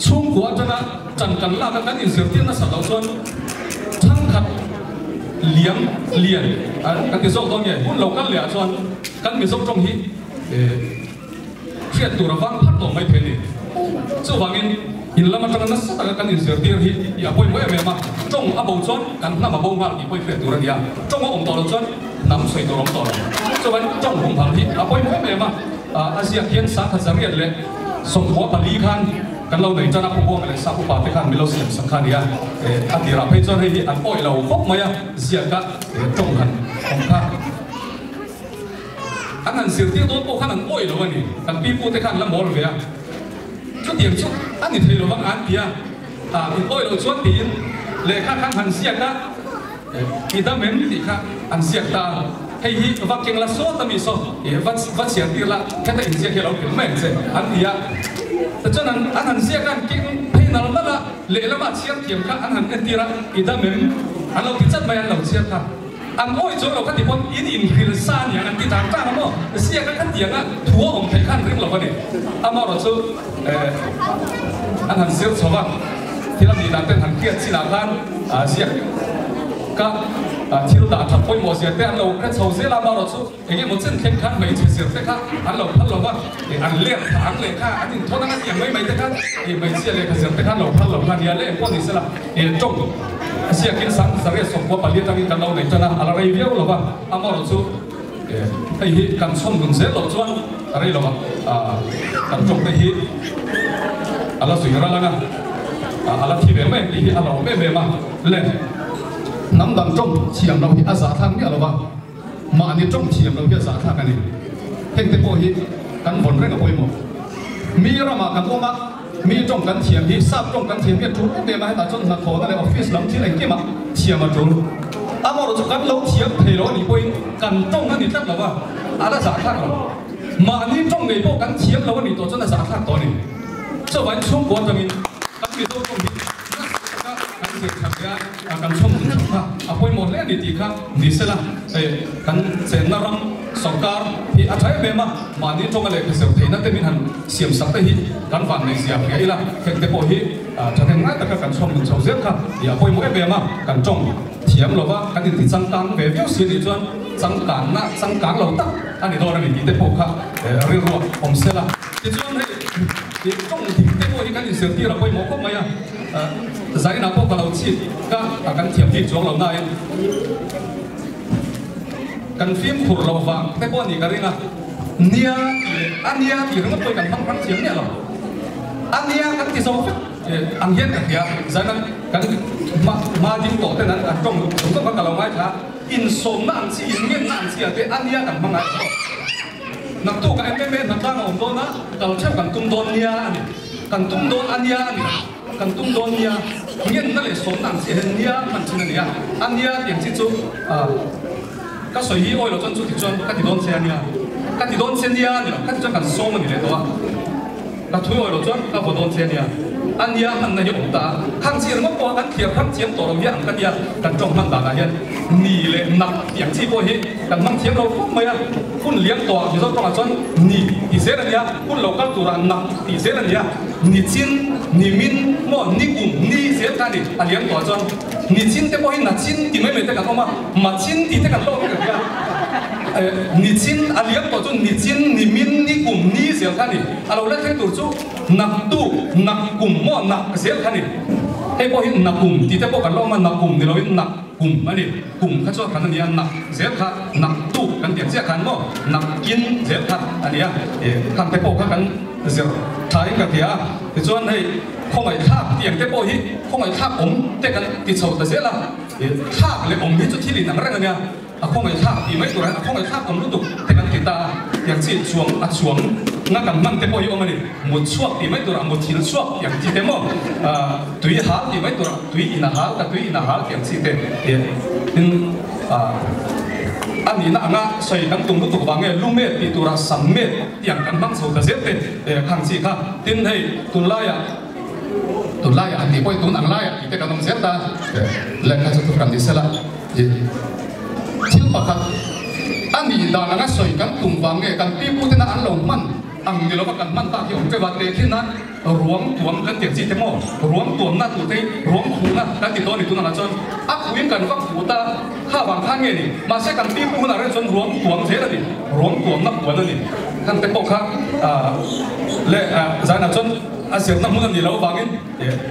Chhungkua atanga chan kan lak a kan inzirtir nasa loh chuan thangkhat liam lian kan ti zawk dawn nge hun lo kal leh ah chuan kan Mizo tawng hi hriat tur a vang phat tawh mai thei a ni. Chuvangin in lam atanga nasa taka kan inzirtir hi i a pawimawh em em a, tawng a bo chuan kan hnam a bo nghal tih pawh i hriat tur a ni a, tawng a awm tawh loh chuan hnam sawi tur a awm tawh lo. Chuvangin tawng humhalh hi a pawimawh em em a. A ziak hian sangkhat zariat leh sawmkua pali khan kan lo nei tan a, Pu Buanga leh Sap upa te khan min lo siam sak kha a ni a, a tirah phei chuan hei hi an awih lo khawp mai a, ziaka tawng han awm kha an han zirtir dawn pawh khan an awih lo a ni, kan pi pu te khan la mawl ve a, chutiang chu a ni thei lovang an ti a, in awih loh chuan tiin lehkha khan han ziak a. I dam em tih kha an ziak ta a, hei hi va keng la sawt a mi saw i va va chhiar tir la heta inziak hi a lo tel mai ang che an ti a. Tichuan an an han ziak a an keng phei nal nal a, lehlamah chhiar thiam kha an han entir a, i dam em an lo ti chat mai an lo chhiar kha. An awi chuang lo kha ti pawn in inhrilh sa aniang an ti tang tang a maw? Ziak a kha tianga thu a awm theih kha an ring lo a ni. Amaherawh chu an han zir chho va, thil a nih dan ten han hriat chinah khan ziak ka thil dah that pawimawh zia te an lo hre chho zel a, amaherawh chu eng emaw chen thleng khan hmeichhe zir te kha an lo phal lo va, an lek thla ang leh kha an inthawn anga tiang mai mai te khan hmeichhia lehkha zir te kha an lo phal lo kha nia le engpawh ni sela. Tawng ziakin 1824 atangin kan lo nei tan a, a la rei viau lo va, amaherawh chu hei hi kan chhawm dun zel loh chuan a rei lo a, kan tawng te hi a la zui ral ang a, a la thi ve mai ang tih hi a lo awm em em a le. Hnam dang tawng thiam loh hi a zahthlak miah lo va, mahni tawng thiam loh hi a zahthlak a ni. Heng te pawh hi kan vawn reng a pawimawh. Mi ramah kan awm a. Mi tawng kan thiam hi sap tawng kan thiam hi a tul em em a, hetah chuan hnathawhna leh office lam thil engkimah thiam a tul. Amaherawh chu kan lo thiam thei lo a nih pawhin kan tawng a ni tlat lo a, a la zahthlak lo. Mahni tawng ngei pawh kan thiam lo a nih tawh chuan a zahthlak tawh a ni. Chuvangin chhungkua atangin kan Mizo tawng hi nasa taka kan zir that leh a, kan chhawm dun that kha a pawimawh hle a ni tih kha ni sela, kan chenna ram sorkar hi a tha em em a, mahni tawnga lehkha zir theihna te min han siam sak te hi kan van nei zia hria ila, heng te pawh hi thahnem ngai taka kan chhawm dun chho zel kha i a pawimawh em em a, kan tawng thiam lova kan inti changkang ve viau si anih chuan changkanna changkang lo tak a ni dawn a ni tih te pawh kha rilruah awm sela. Tichuan hei i tawng dik te pawh hi kan inzirtir a pawimawh khawp mai a, zainah pawh ka lo chhit ka kan thiam bik chuang lo nain kan fimkhur lo vang te pawh a nih ka ring a, nia tih leh a nia tih ringawt pawhin kan hmang hrang thiam miah lo. A nia kan ti zo vek ang hian ka hria, zaina kan hma ding tawh ten an tawng zawng zawng kha ka lo ngaithla a, insawmna ang chi, inngenna ang chi ah te a nia kan hmang ngai tawh. Naktuk ah MMA hnatlang a awm dawn a, kal theuh kan tum dawn nia a ni. Kan tum dawn a nia a ni. Kan tum dawn nia. Ngenna leh sawmna ang chi ah hian nia hman thin a ni a. A nia tih ang chi chu ka sawi hi awi lo chuan chu ti chuan ka ti dawn che a nia. Ka ti dawn che nia a ni lo. Ka ti chuan kan sawm a ni leh tawh a. Ka thui awi lo chuan ka vaw dawn che a nia. A nia hmanna hi a awm ta a. Khang chi ringawt pawh kan thliar hrang thiam tawh lo hi ang ka tia. Kan tawng hman danah hian ni leh nak tih ang chi pawh hi kan hmang thiam lo khawp mai a. Hun liam tawhah Mizo tawngah chuan ni tih zel a nia, hun lo kal turah nak tih zel a nia. Ni chin, ni min maw, ni kum, ni zel kha a ni. A liam tawhah chuan ni chin te pawh hi na chin ti mai mai te kan awm a, ma chin tih te kan hlawk vek a nia. Ni chin a liam tawh chu ni chin, ni min, ni kum, ni zel kha a ni. A lo la thleng tur chu nak tuk, nak kum maw, nak zel kha a ni. Hei pawh hi na kum tih te pawh kan la awm a, na kum ni loin nak kum a ni. Kum kha chu a khan a ni a, nak zel kha nak tuk kan tih ang chiah khan maw, nak kin zel kha a ni a. Khang te pawh kha kan zir thain ka ti a. Tichuan hei khawngaihthlak tih ang te pawh hi khawngaihthlak awm te kan ti chho ta zel a. Thlak leh awm hi chu thil inang reng a nia. A khawngaihthlak tih mai turah hian a khawngaihthlak awm lutuk te kan ti ta a, tiang chi chuang a chuang na kan hman te pawh hi awm a ni. Mut chhuak tih mai turah mut thil chhuak tiang chi te maw, tui hal tih mai turah tui in a hal ka tui in a hal tiang chi te tin a nihna anga sawi kan tum lutuk vang nge lumet tih turah sammet tiang kan hmang chho ta zel te khang chi kha. Tin hei tunlaiah Tunlaiah an tih pawhin tun ang laiah tih te kan awm zel ta lehkha chu thu kan ni sela. Thil pakhat a nih dan anga sawi kan tum vang nge kan pi pu tena an lo hman ang ni lova kan hman tak hi awm teuh a, teh thin a ruang tuam kan ti ang chi te maw ruang tuamna tur te hi ruang khuhna kan ti dawn ni tunah chuan a khuhin kan va khuh ta kha vang khan nge ni mahse kan pi pu hunah reng chuan ruang tuam zel a ni ruang tuamna puan a ni khan te pawh kha leh zanah chuan a zirna hmun a nih loh avangin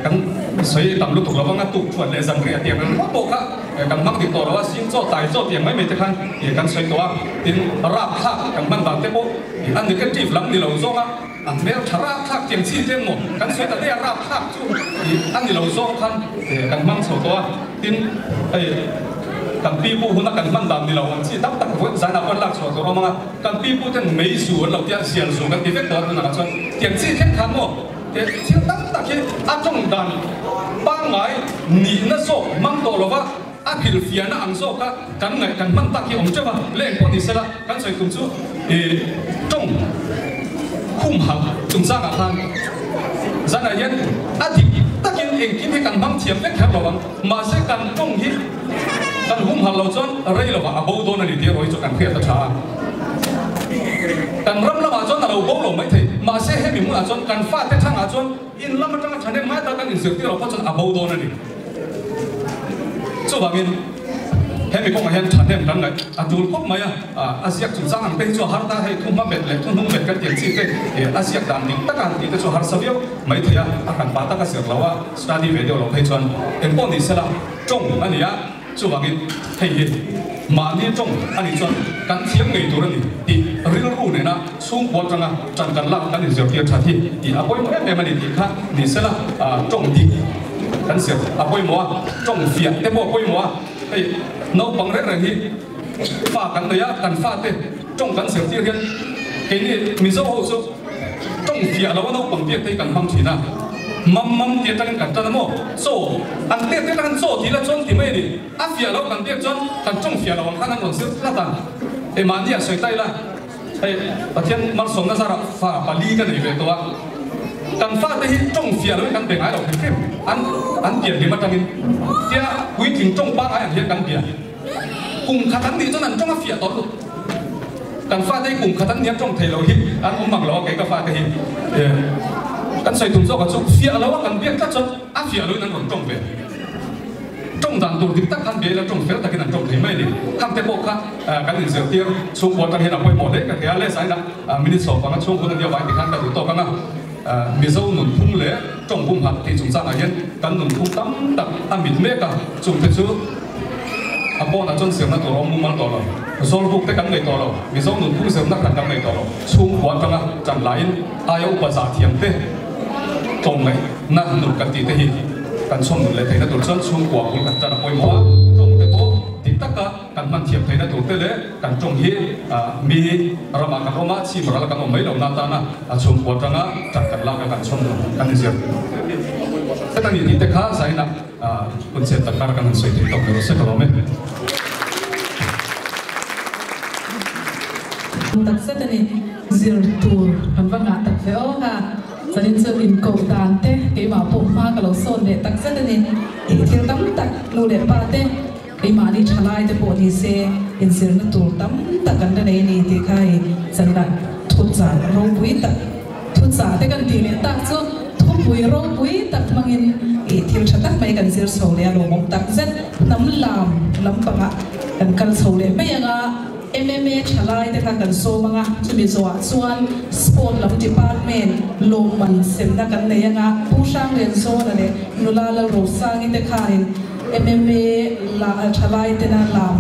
Kan sawi tam lutuk lo vang a, tuk chuan leh zan rih a tiang ringawt pawh kha kan hmang dik tawh lo a, sing chaw tai chaw tiang mai mai te khan kan sawi tawh a, tin rapthlak kan hman dan te pawh a negative lam ni lo zawng a, a hmel tha rapthlak tiang chi te emaw kan sawi ta daih a, rapthlak chu a ni lo zawng khan kan hmang chho tawh a, tin hei kan pi pu huna kan hman dan ni lo ang chi tam tak zanah pawh an lak chhuah tur a awm ang a, kan pi pu ten mei zu an lo tia zial zu kan ti vek tawh a tunah chuan tiang chi thleng khan maw. He thil tam tak hi a tawng dan pangngai nihna zawk hmang tawh lova a hrilhfiahna ang zawka kan ngaih kan hman tak hi awm teuh a, leh engpawh ni sela kan sawi tum chu i tawng humhalh chungchangah khan zanah hian a dik takin engkim hi kan hmang thiam vek kher lo ang, mahse kan tawng hi kan humhalh. hal lo chuan rei lovah a bo dawn a ni tih erawh hi chu kan hriat a tha a. Kan ram lamah chuan a lo bo lo mai thei. Mahse hemi hmunah chuan kan fate thangah chuan in lam atanga thahnem ngai tak kan inzirtir loh pawh chuan a bo dawn a ni. Chuvangin hemi kawngah hian thahnem kan ngaih a tul khawp mai a, a ziak chungchang ang te hi chu a har ta, hei thuhma bet leh thuhnung bet kan tiang chi te a ziak dan dik taka han tih te chu a harsa viau mai thei a, a hran pah taka zir lo a, study ve deuh loh phei chuan engpawh ni sela tawng a ni a, chuvangin hei hi mahni tawng a nih chuan kan thiam ngei tur a ni tih rilru nena chhungkua atanga tan kan lak kan inzirtir that hi tih a pawimawh em em a ni tih kha ni sela tawng dik kan zir a pawimawh a, tawng fiah te pawh a pawimawh a, hei naupang reng reng hi fa kan nei a, kan fate tawng kan zirtir hian keini Mizo ho chu tawng fiah lo a naupang biak te hi kan hmang thin a, mam mam tih atangin kan tan a maw, chaw an tet te atangin chaw tih la chuan ti mai a ni, a fiah lo kan biak chuan kan tawng fiah lo ang khan an rawn zir tlat a, hei mahni ah sawi ta ila. Hei, Pathian malsawmna zarah fa pali ka nei ve tawh a, kan fate hi tawng fiah loin kan be ngai lo hrim hrim, an an pian hlim atangin tia puitling tawng pangngai ang hian kan bia. Kum khat an nih chuan an tawng a fiah tawh lut. Kan fate hi kum khat an nia tawng thei lo hi an awm mang lo a, kei ka fate hi kan sawi tum zawk ah chu fiah lo a kan biak tlat chuan a fiah loin an rawn tawng ve. Tawng dan tur dik tak khan bia ila tawng fel takin an tawng thei mai a ni. Khangte pawh kha kan inzirtir chhungkua atang hian a pawimawh hle ka thei a, le zaina minute 15 chhung hun a nia vang tikhan ka duh tawk ang a. Mizo nunphung leh tawng humhalh tih chungchangah hian kan nunphung tam tak a mit mek a, chungte chu a pawnah chuan zirna tur a awm mumal tawh lo. Zawlbuk te kan nei tawh lo, Mizo nunphung zirna hran kan nei tawh lo. Chhungkua atanga tan laiin aia upa zah thiam te tlawmngaihna nun kan tih te hi kan chhawm nun leh theihna tur chuan chhungkua bul kan tan a pawimawh a, tawng te pawh dik taka kan hman thiam theihna tur te leh kan tawng hi mi ramah kan awm a, chhim ral kan awm mai lohna atana chhungkua atanga tan kan lak a kan chhawm nun kan inzir heta ni tih te kha zainah hun chet tak kar kan han sawi thei tawk ber se ka lawm e. Tak zet a ni, zir tur kan va ngah tak ve aw ha. Zanin chu inkoh dan te keimah pawh hma ka lo sawn leh tak zet a ni. Ih thil tam tak nu leh pa te keimahni thalai te pawh ni se inzirna tur tam tak kan la nei a ni tih kha hei zaninah thuchah ropui tak thuchah te kan tih leh tak chu thupui ropui tak hmangin ih thil tha tak mai kan zir chho leh a lawmawm tak zet hnam lam lampangah kan kal chho leh mai ang a. MMA thalai te kha kan sawm ang a, chumi zawhah chuan Sport lam Department lawmman semna kan nei ang a, Pu Hranglianzawna leh Nula Lalrosangi te khanin MMA la thalai tena lam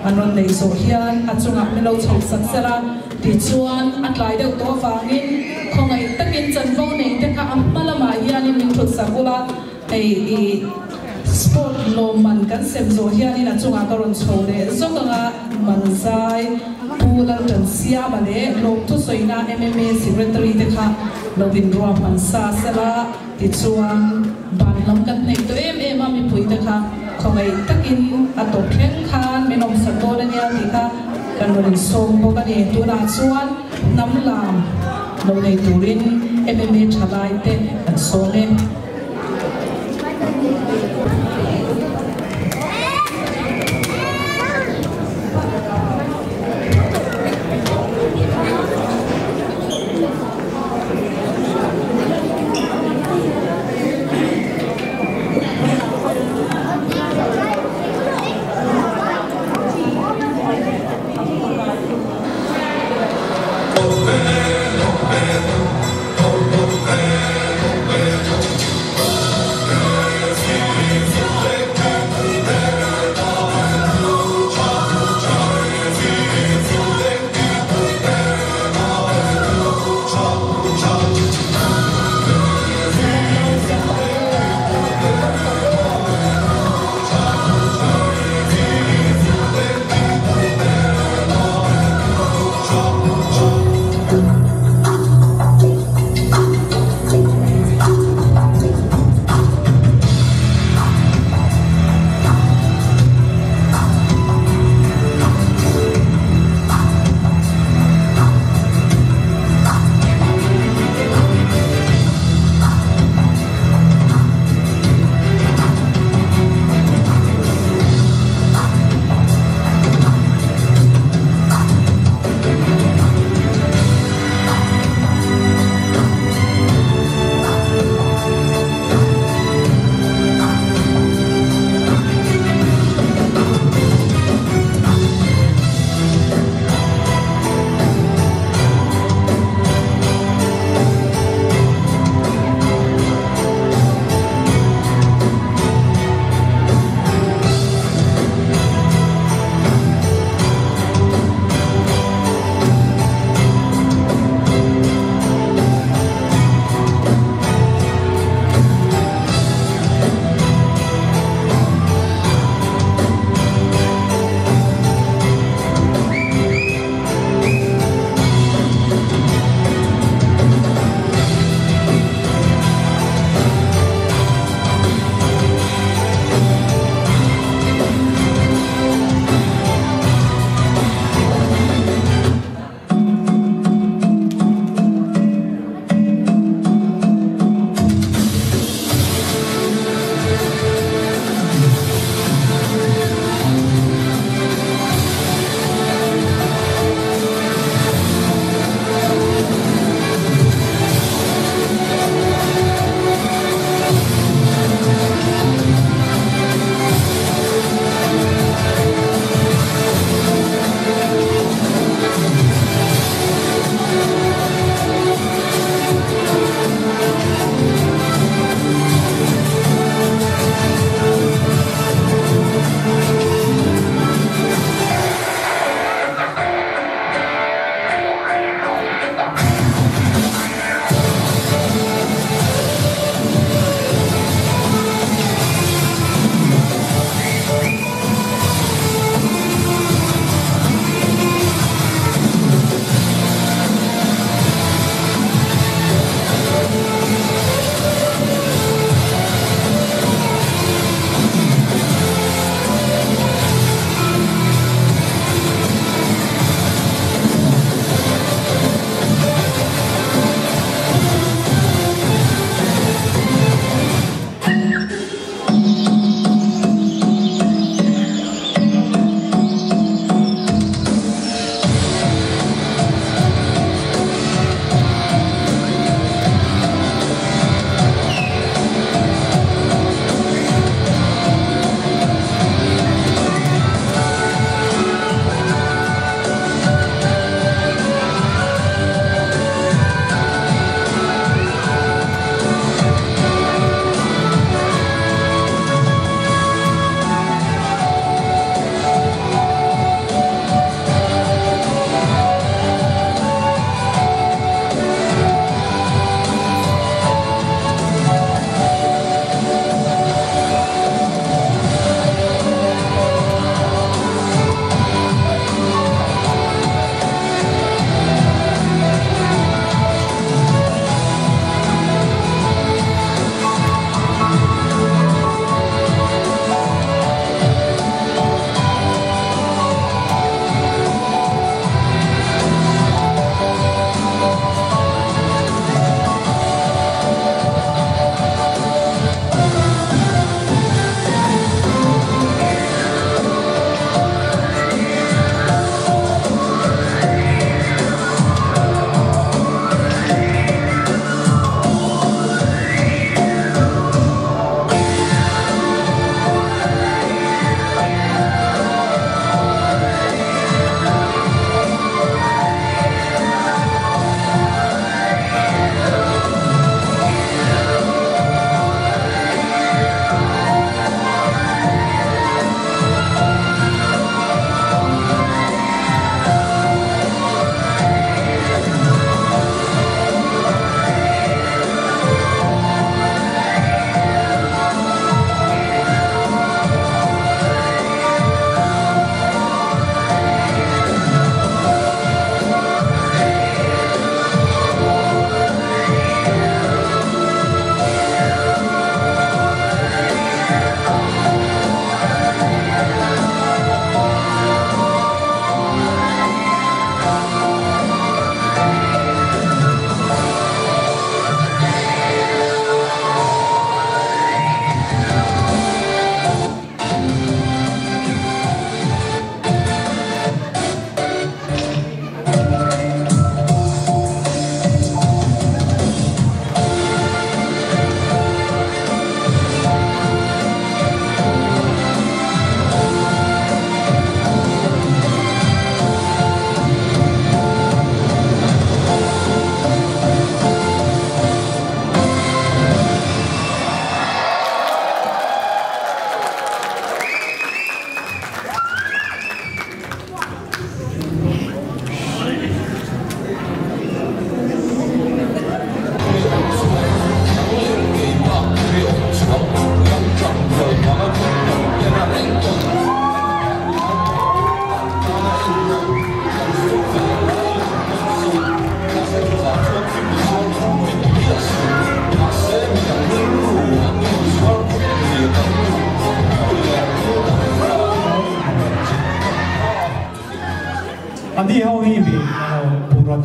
an rawn neih zawh hian a chungah min lo chhoh sak sel a, tichuan a tlai deuh tawh avangin khawngaih takin chanvo nei te kha a hma lamah hianin min thut sak ula, Hei i sport lawmman kan sem zawh hianin a chungah ka rawn chho leh zawk anga Manzai Pu Laltansiama leh Lawmthusawina MMA Secretary te kha lo inruahman sa sela tichuan ban lam kan hnaih tawh em em a mipui te kha khawngaih takin a tawp thleng khan min awmsak dawn ania tih kha kan rawn insawm bawk a ni. Tunah chuan hnam lam lo nei turin MMA thalai te kan sawm e.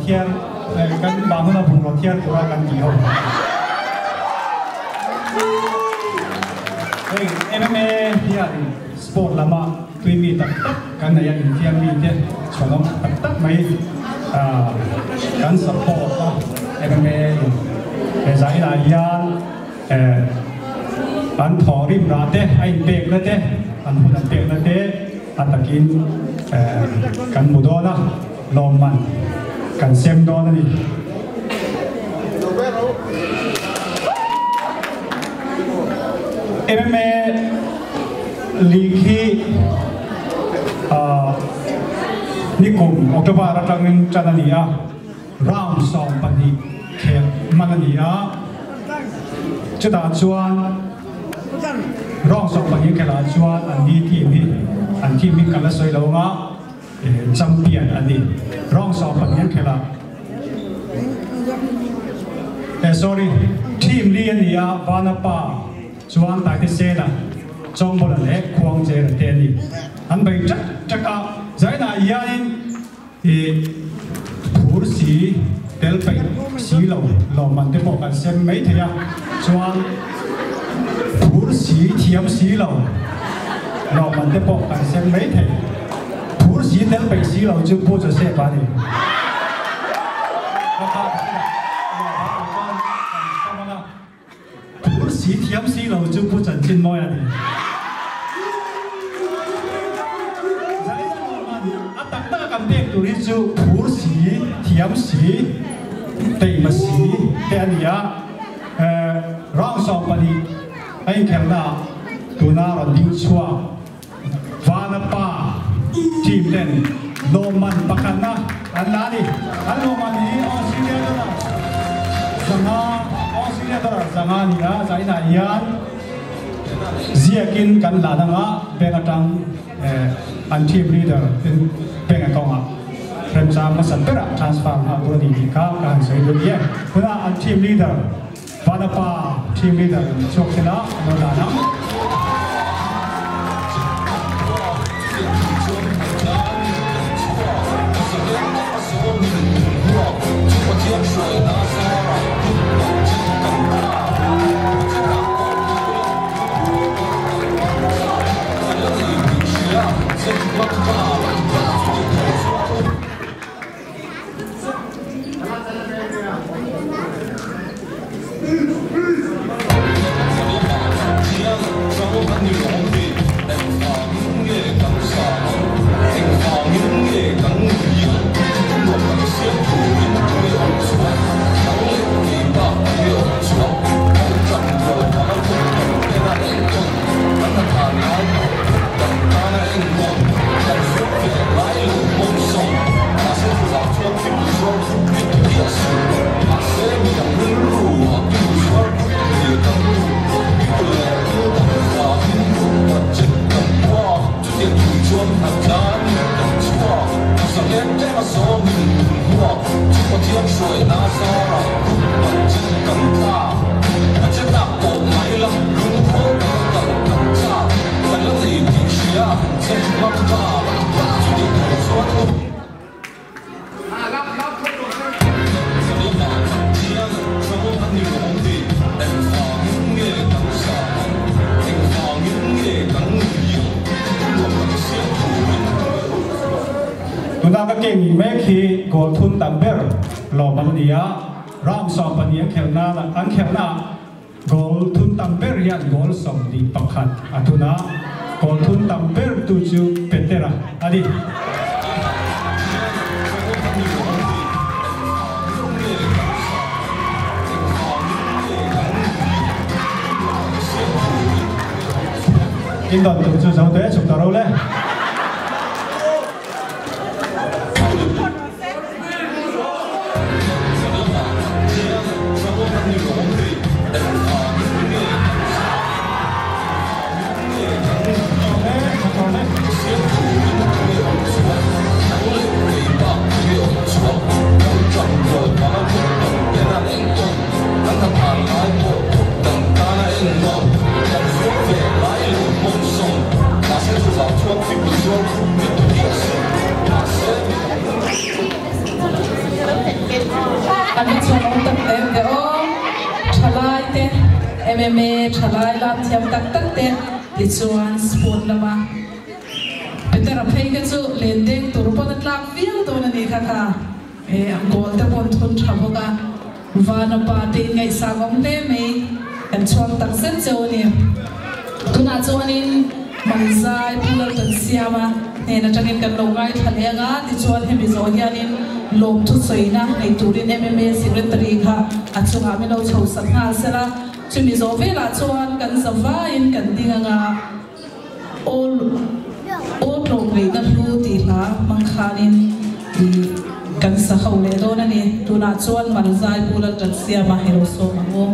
thiar kan bang huna bungraw thiar tura kan tih ho. Hei MMA hian sport lama tui mi tak tak kan nei a infiam mi te chhuanawm tak tak mai kan support a MMA in he zainah hian an thaw rim rah te a inpekna te an hun an pekna te a takin kan hmu dawn a lawmman kan sem dawn a ni. MMA League hi nikum October atangin tan a ni a, round 12 khel hman a ni a, chutah chuan round 12 khelah chuan an ni team hi an team hi kan la sawi lo anga champion a ni. Round 12 khelah sorry team li a ni a, Vanapa chuan Taite Sena Chawngbola leh Khuang Chera te a ni. An bei tak tak a, zainah hianin phur si tel peih si lo lawmman te pawh kan sem mai thei a, chuan phur si thiam si lo lawmman te pawh kan sem mai thei. Phur si tel peih si lo chu Pu Joseph a ni. Phur si thiam si lo chu Pu Chanchin Mawi a ni. Zaina lawmman a tak tak a kan pek tur hi chu phur si, thiam si, teima si te a ni a. Round 12 a inkhelhna ah tuna rawn ding chhuak Vanapa team ten lawmman pakhatna an la a ni. An lawmman hi Australia dollar 500, Australia dollar 500 a ni a, zainah hian ziakin kan la dang a, bank atang an team leader ten bank account ah remchang hmasa berah transfer nghal tur a ni tih kha ka han sawi duh ni e. Tunah an team leader Vanapa team leader chhuak sela an lo dan ang. Tuna ka keng mek hi goal thun tam ber lawm an ni a, round 12 an khelhna an khelhna goal thun tam ber hian goal 21 a thun a, goal thun tam ber tu chu Petera a ni. In don tum chu zo te chhuk ta ro le. MMA thalai lam thiam tak tak te tichuan sport lama Petera phei kha chu len deng tur pawn a tlak viau dawn a nih kha kha e a goal te pawh an thun tha bawk a Vana pa te in ngaihsang awm hle mai kan chhuang tak zet cheu a ni. Tunah chuanin Manzai Pu Laltan Siama hnen atangin kan lo ngaithla leh anga tichuan hemi zawh hianin lawmthu sawina nei turin MMA Secretary kha a chungah min lo chho sak nghal sela chumi zawh velah chuan kan zavaiin kan ding anga Aw aw tlawmngaihna hlu tih hla hmang khanin ih kan sa ho leh dawn a ni. Tunah chuan Malzai Pu Laltansiama hi lo sawm ang u.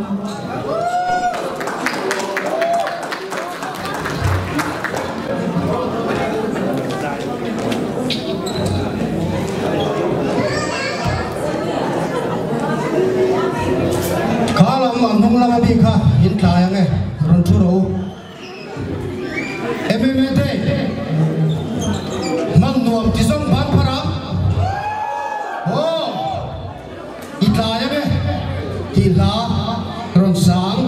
Kha lam a hnung lama mi kha in tlai ang e, rawn thu rawh u. MMA Day hman nuam ti zawng ban phar ang. Aw, i tlai ang e tih hla rawn sang.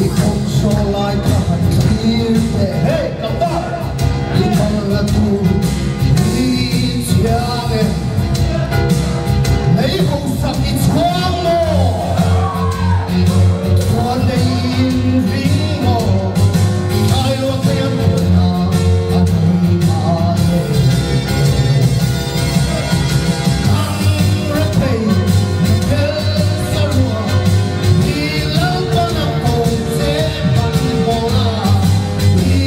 I kawng saw lai kha han thlir teh hey ka pa i mal la tur i chiang e. Lei hausak i chhuang maw? Chuan nei in ring maw? I tlai luat thei a ruatna a nui ngai e. Kan rethei hmel saruah i Lalpana ko che hman hmawla i.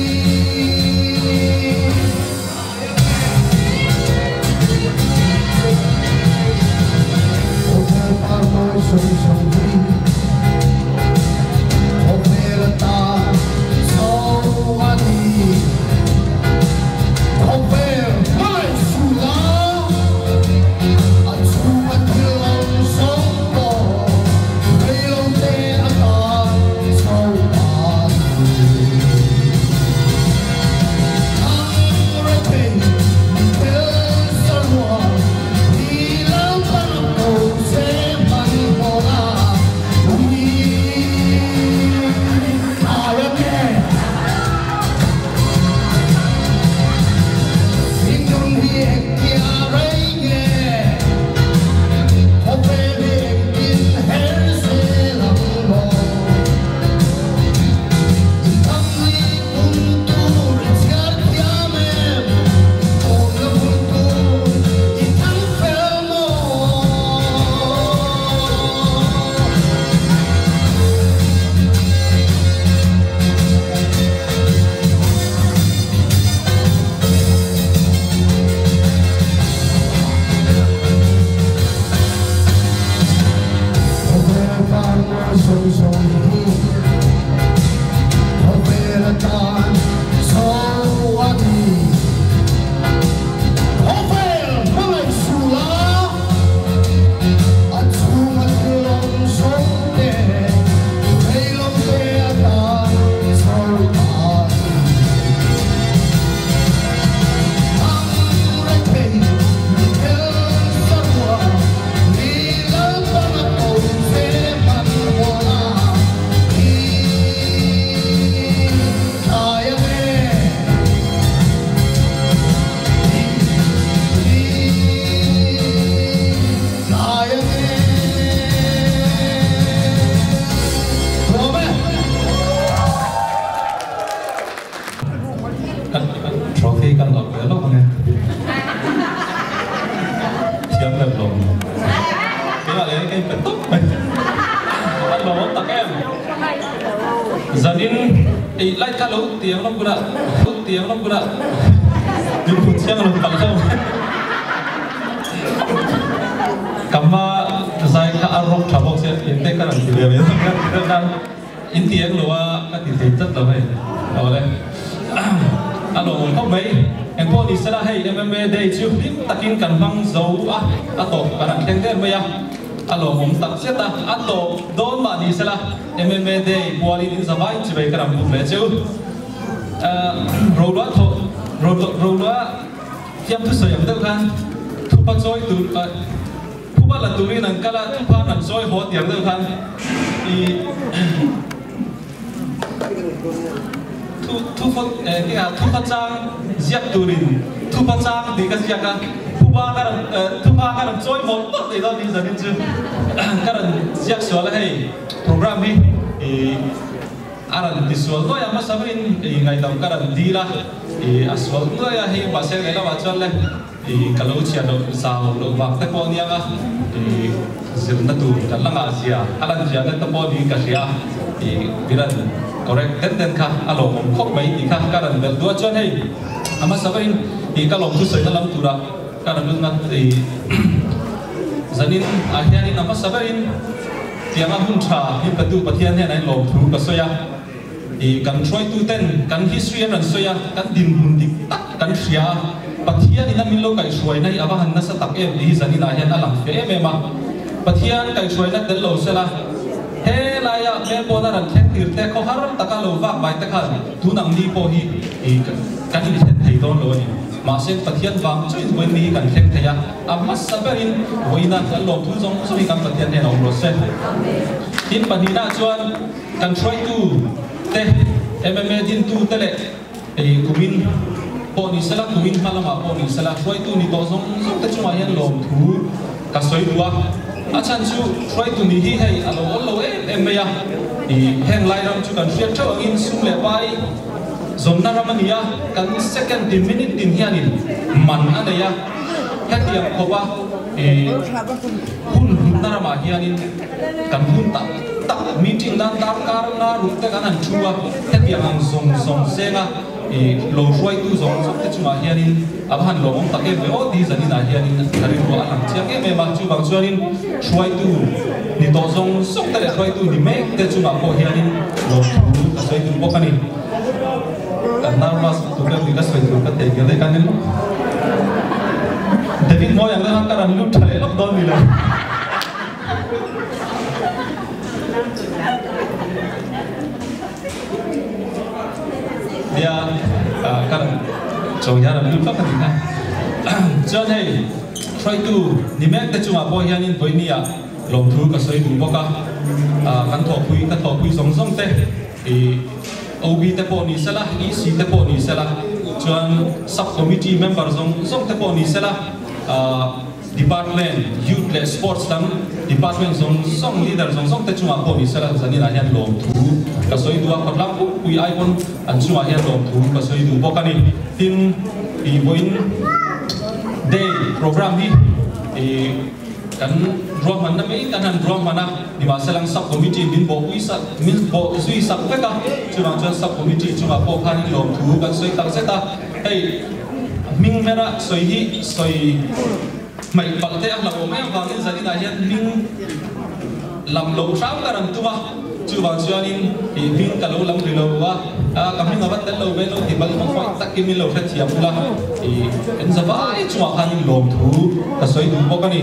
Trophy kan lak ve lawk ange. Thiam lem lo. Keimah leh kei pe tawp mai. A lawm tak em. Zanin ei light kha lo tiang lawk bulah, lo tiang lawk bulah. Min phut chiang lo palh hlauh mai. Ka hma zai kha a rawk tha bawk sia, eng te kha rawn ti ve mai. In ti eng lo a ka ti thei tlat lo hei. Awle. A lawmawm khawp mai. Engpawh ni sela hei MMA day chu hlim takin kan hmang zo a, a tawp kan han thleng der mai a. A lawmawm tak zet a, a tawp dawn mah ni sela MMA day pualin in zavai chivei ka ram buk leh cheu. Rolua thawh Rolua thiam thusawi ang deuh khan thupa chawi tur Thupa la turin an kal a, thupa an chawi haw tiang deuh khan i thu thufa eh thupa chang ziak turin thupa chang tih ka ziak a, thupa ka rawn thupa ka rawn chawi mawlh mawlh thei dawn ni zanin chu ka rawn ziak sual a hei program hi i a rawn ti sual nuai a hmasa berin i ngaihdam ka rawn dil a i a sual nuai a hei mahse lehlamah chuan le. I ka lo chhiat loh zau loh vang te pawh aniang a, i zirna tur kan la ngah zia a lan zia na te pawh niin ka hria a, i biran correct den den kha a lawmawm khawp mai tih kha ka rawn belh duh a, chuan hei a hmasa berin i ka lawmthu sawina lam tura ka rawn lut na i zanin ah hianin a hmasa berin tianga hun tha hi petu Pathian hian a inlawmthu ka sawi a. I kan hruaituten kan history an rawn sawi a, kan dinhmun dik tak kan hria a, Pathianin a min lo kaihhruaina hi a va han nasa tak em tih hi zaninah hian a lang fe em em a. Pathian kaihhruaina tel lo sela, he laia hmel pawn a rawn thleng tir te khaw har taka lo vak vai te khan tun ang ni pawh hi kan inthlen thei dawn lo a ni. Mahse Pathian vang chuin vawiin ni hi kan thleng thei a, a hmasa berin vawiina kan lawmthu zawng zawng hi kan Pathian hnenah awm rawh se. Tin pahnihna chuan Kan hruaitu te, MMA dintu te leh ei kumin pawh ni sela, kumin hma lamah pawh ni sela, hruaitu ni tawh zawng zawng te chungah hian lawmthu ka sawi duh a. A chhan chu hruaitu ni hi hei a lo awl lo em em mai a, i heng lai ram chu kan hriat theuh angin sum leh pai zawnna ram a ni a, kan second tin minute tin hianin man a nei a, hetiang khawpa i hun hlutna ramah hianin kan hun tak tak meeting nan darkar nga ruk te kan han thu a, hetiang ang zawng zawng zenga i lo hruaitu zawng zawng te chungah hianin a va han lawmawm tak em ve aw tih zaninah hianin ka rilruah a lang chiang em em a, chuvang chuanin hruaitu ni tawh zawng zawng te leh hruaitu ni mek te chungah pawh hianin lawmthu ka sawi duh bawk a ni. Kan nervous lutuk em tih ka sawi tur ka thei ngel e kan in David Mawi ang deuh khan ka rawn lut tha leh lawk dawn ni lo. Nia ka rawn chawi hian an lut vak a ni kha. Chuan hei hruaitu ni mek te chungah pawh hianin vawinia lawmthu ka sawi duh bawk a, kan thawhpui ka thawhpui zawng zawng te i OB te pawh ni sela, EC te pawh ni sela, chuan sub committee member zawng zawng te pawh ni sela, Department, Youth leh Sports lam Department zawng zawng leader zawng zawng te chungah pawh ni sela zaninah hian lawmthu ka sawi duh a, khawtlang pui ai pawn an chungah hian lawmthu ka sawi duh bawk a ni. Tin, ih vawiin day program hi ih kan ruahmanna mai kan han ruahman a, nimahsela sub committee min bawhpui sak min bawh zui sak vek a, chuvang chuan sub committee chungah pawh khanin lawmthu kan sawi tak zet a, hei. Hming hmera sawi hi sawi hmaih palh te a hlauhawm mai avangin zaninah hian hming lam loh hram ka rawn tum a, chuvang chuanin ih hming ka lo lam ri lo a, ka hming a va tel lo ve lo ti bal emaw khawi takin min lo hrethiam ula, ih kan zavai chungah khanin lawmthu ka sawi duh bawk a ni.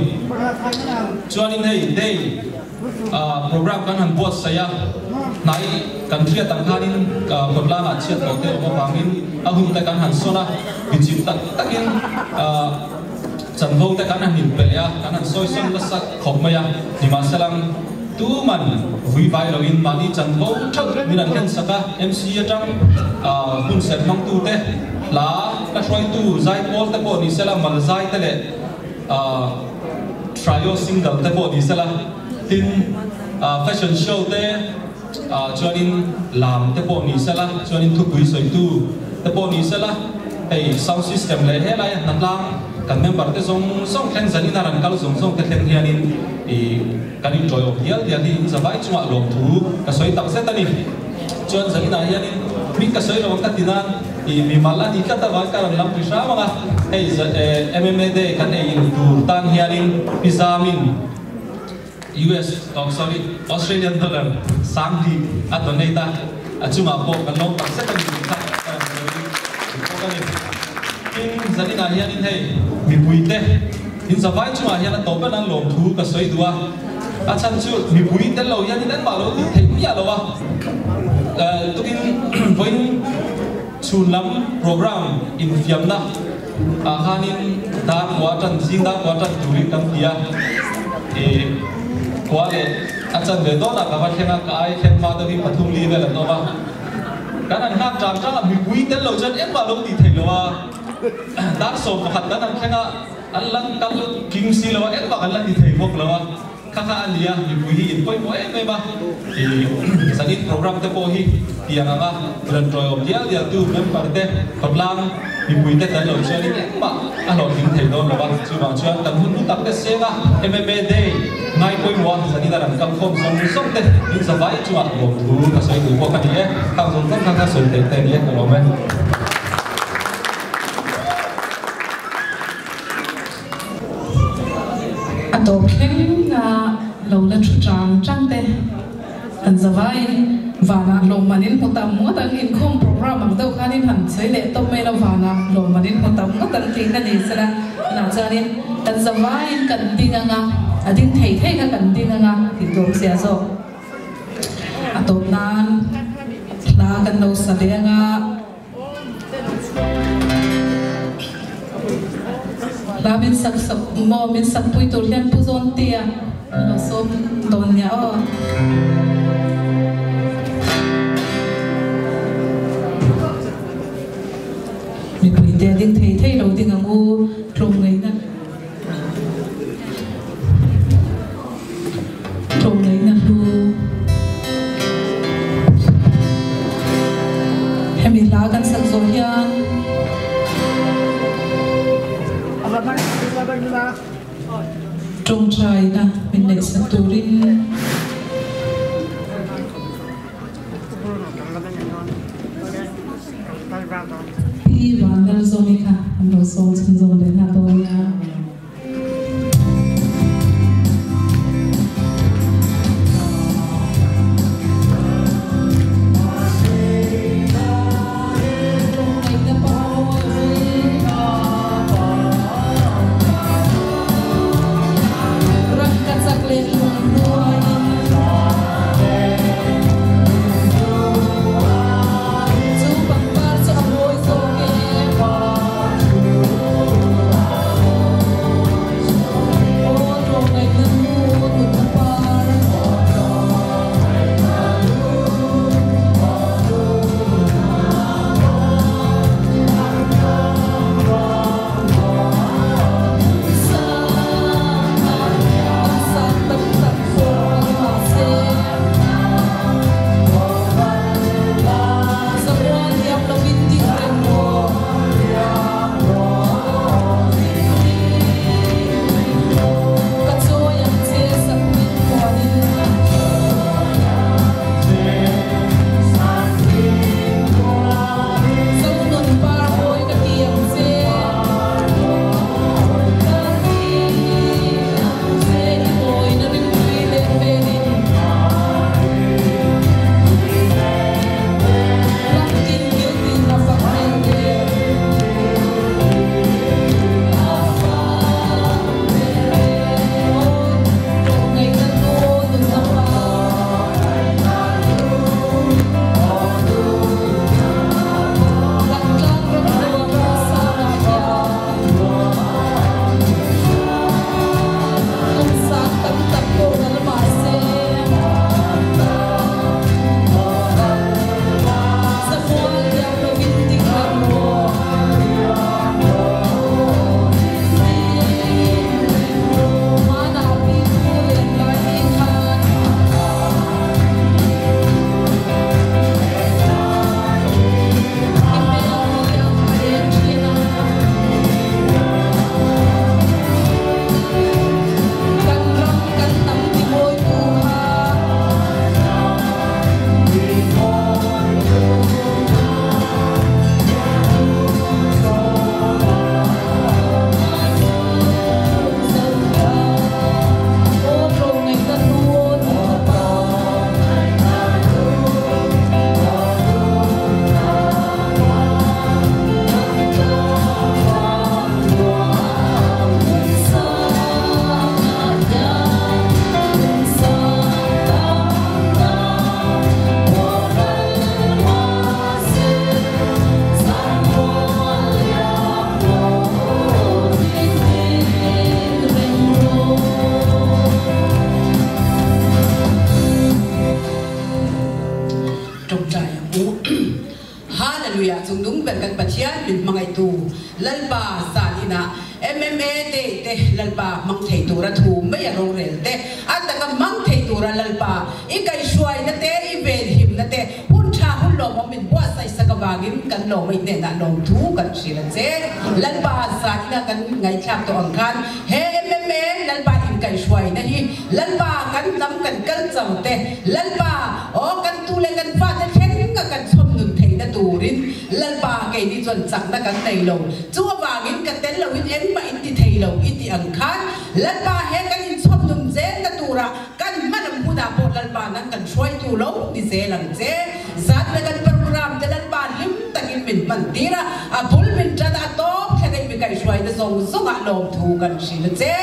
Chuanin hei day. Program kan han buatsaih a, hnai kan hriat ang khanin kawtlangah chhiat tawh te awm avangin a hun te kan han sawn a, bichim tak takin chanvo te kan han inpe leh a, kan han sawi sawn nasa khawp mai a, nimahselang tuman vui vai loin mahni chanvo theuh min an hlensak a, MC atang hun serh hmangtu te, hla hla hruaitu zaipawl te pawh nisela malzai te leh Trio single te pawh ni sela, tin fashion show te chuanin lam te pawh ni sela, chuanin thupui sawitu te pawh ni sela, hei sound system leh helai a hnatlang kan member te zawng zawng thleng zanin a rawn kal zawng zawng te thleng hianin ih kan inṭawiawm dial dial hi in zavai chungah lawmthu ka sawi tak zet a ni. Chuan zaninah hianin hming ka sawi lo ang ka ti nan ih mimal a ni tlat avang ka rawn lam ri hram ang a, hei MMA day kan ei in tur tan hianin pi Zamin US oh sorry Australian dollar 2000 a donate a a chungah pawh kan lawm tak zet a ni tih kha ka rawn sawi bawk a ni. Tin, zaninah hianin hei mipuite inzavai chungah hian a tawp ber nan lawmthu ka sawi duh a, a chhan chu mipui tel lo hianin engmah lo tih theih miah lo a, tukin vawiin chhun lam program infiamna ah khanin dar kua tan zing dar kua tan turin kan ti a, ih kua leh a chan ve dawnah ka va thleng a, ka ai thleng hma deuhin pathum li vel an awm a. Kan han nghak tang tang a, mipui tel lo chuan engmah lo tih theih lo a, dar 11 kan han thleng a, an la kal king si lo a, engmah kan la ti thei bawk lo a, kha kha a ni a, mipui hi in pawimawh em em a, ih zanin program te pawh hi tiang anga rawn tawiawm dial dial tu member te khawtlang mipui te tel lo chuanin engmah a hlawhtling thei dawn lo a, chuvang chuan kan hun hlu tak te seng a, MMA day. Ngai pawimawh a, zanin a rawn kal khawm zawng zawng te min zavai chungah lawmthu ka sawi duh bawk a ni e. Khang zawng zawng kha ka sawi theih te a ni e, ka lawm e. A tawp thleng a lo la thu chang chang te han zavaiin vanah lawmman in hmu tam ngawt ang, inkhawm program ang deuh khanin han sawi leh tawp mai lo, vanah lawmman in hmu tam ngawt ang tih ka ni sela. Tunah chuanin kan zavaiin kan ding anga, a ding thei thei kha kan ding anga tih tur sia zawk. A tawp nan hla kan lo sa ve anga. Hla min sak sak maw min sak pui tur hian Pu Zawntea a lo sawm dawn nia aw. Mipuite ding thei thei lo ding ang u, tlawmngaihna tlawmngaihna hlu hemi hla kan sak zawh hian tawngtaina min neihsak turin Pi Vanlalzawmi kha an lo sawm chhunzawm leh nghal dawn nia. Hallelujah chung nung ber kan Pathian min hmangaih tu Lalpa zan inah MMA te te Lalpa hmang thei tura thu mai a rorel te a taka hmang thei tura Lalpa i kaihhruai na te i venhim na te hun tha hun lawmawm min buatsaih sak avangin kan lawmawih hnenah lawmthu kan hrilh a che. Lalpa zan inah kan ngaihthlak tawh ang khan he MMA Lalpa inkaihhruai na hi Lalpa kan hnam kan kal chau te Lalpa aw kan tu leh kan fate thleng a kan chhawm nun theihna turin Lalpa keini chuan chakna kan nei lo. Chu avangin ka tel loin engmah in ti thei lo i tih ang khan Lalpa he kan inchhawm nun zelna tura kan hmalam hunah pawh Lalpa nang kan hruaitu lo ni zel ang che. Zan le kan program te Lalpa hlim takin min hman tir a, a bul min tan a tawp thleng in mi kaihhruaina zawng zawngah lawmthu kan hrilh a che.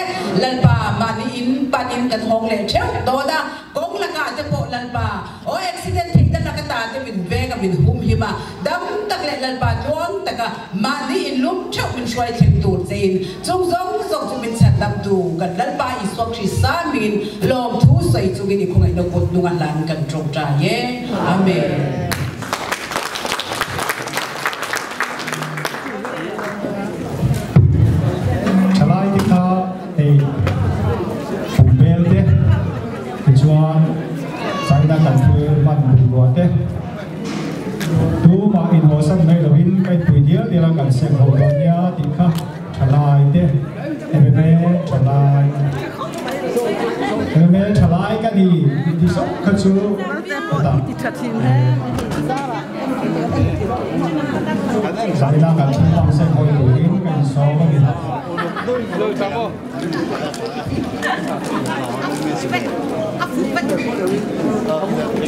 Lalpa mahni in panin kan hawng leh theuh dawn a, kawng lakah te pawh Lalpa aw accident theihna laka ta te min veng a min hum him a, dam tak leh Lalpa tluang taka mahni in lum theuh min hruai thleng tur che in chung zawng zawng chu min chhan dam tu kan Lalpa Isua Krista mingin lawmthu sawi chungin i khawngaihna kut nunga hlan kan tawngtai e. Amen. Thalai te kha hei pum bel te tichuan China kan thil hman bungrua te tumah inhawsan mai loin ka inpui dial dial a kan sem ho dawn nia tih kha thalai te MMA thalai MMA thalai ka ni inti zawk kha chu hetah China kan thil hmang sem ho turin ka insawm a ni.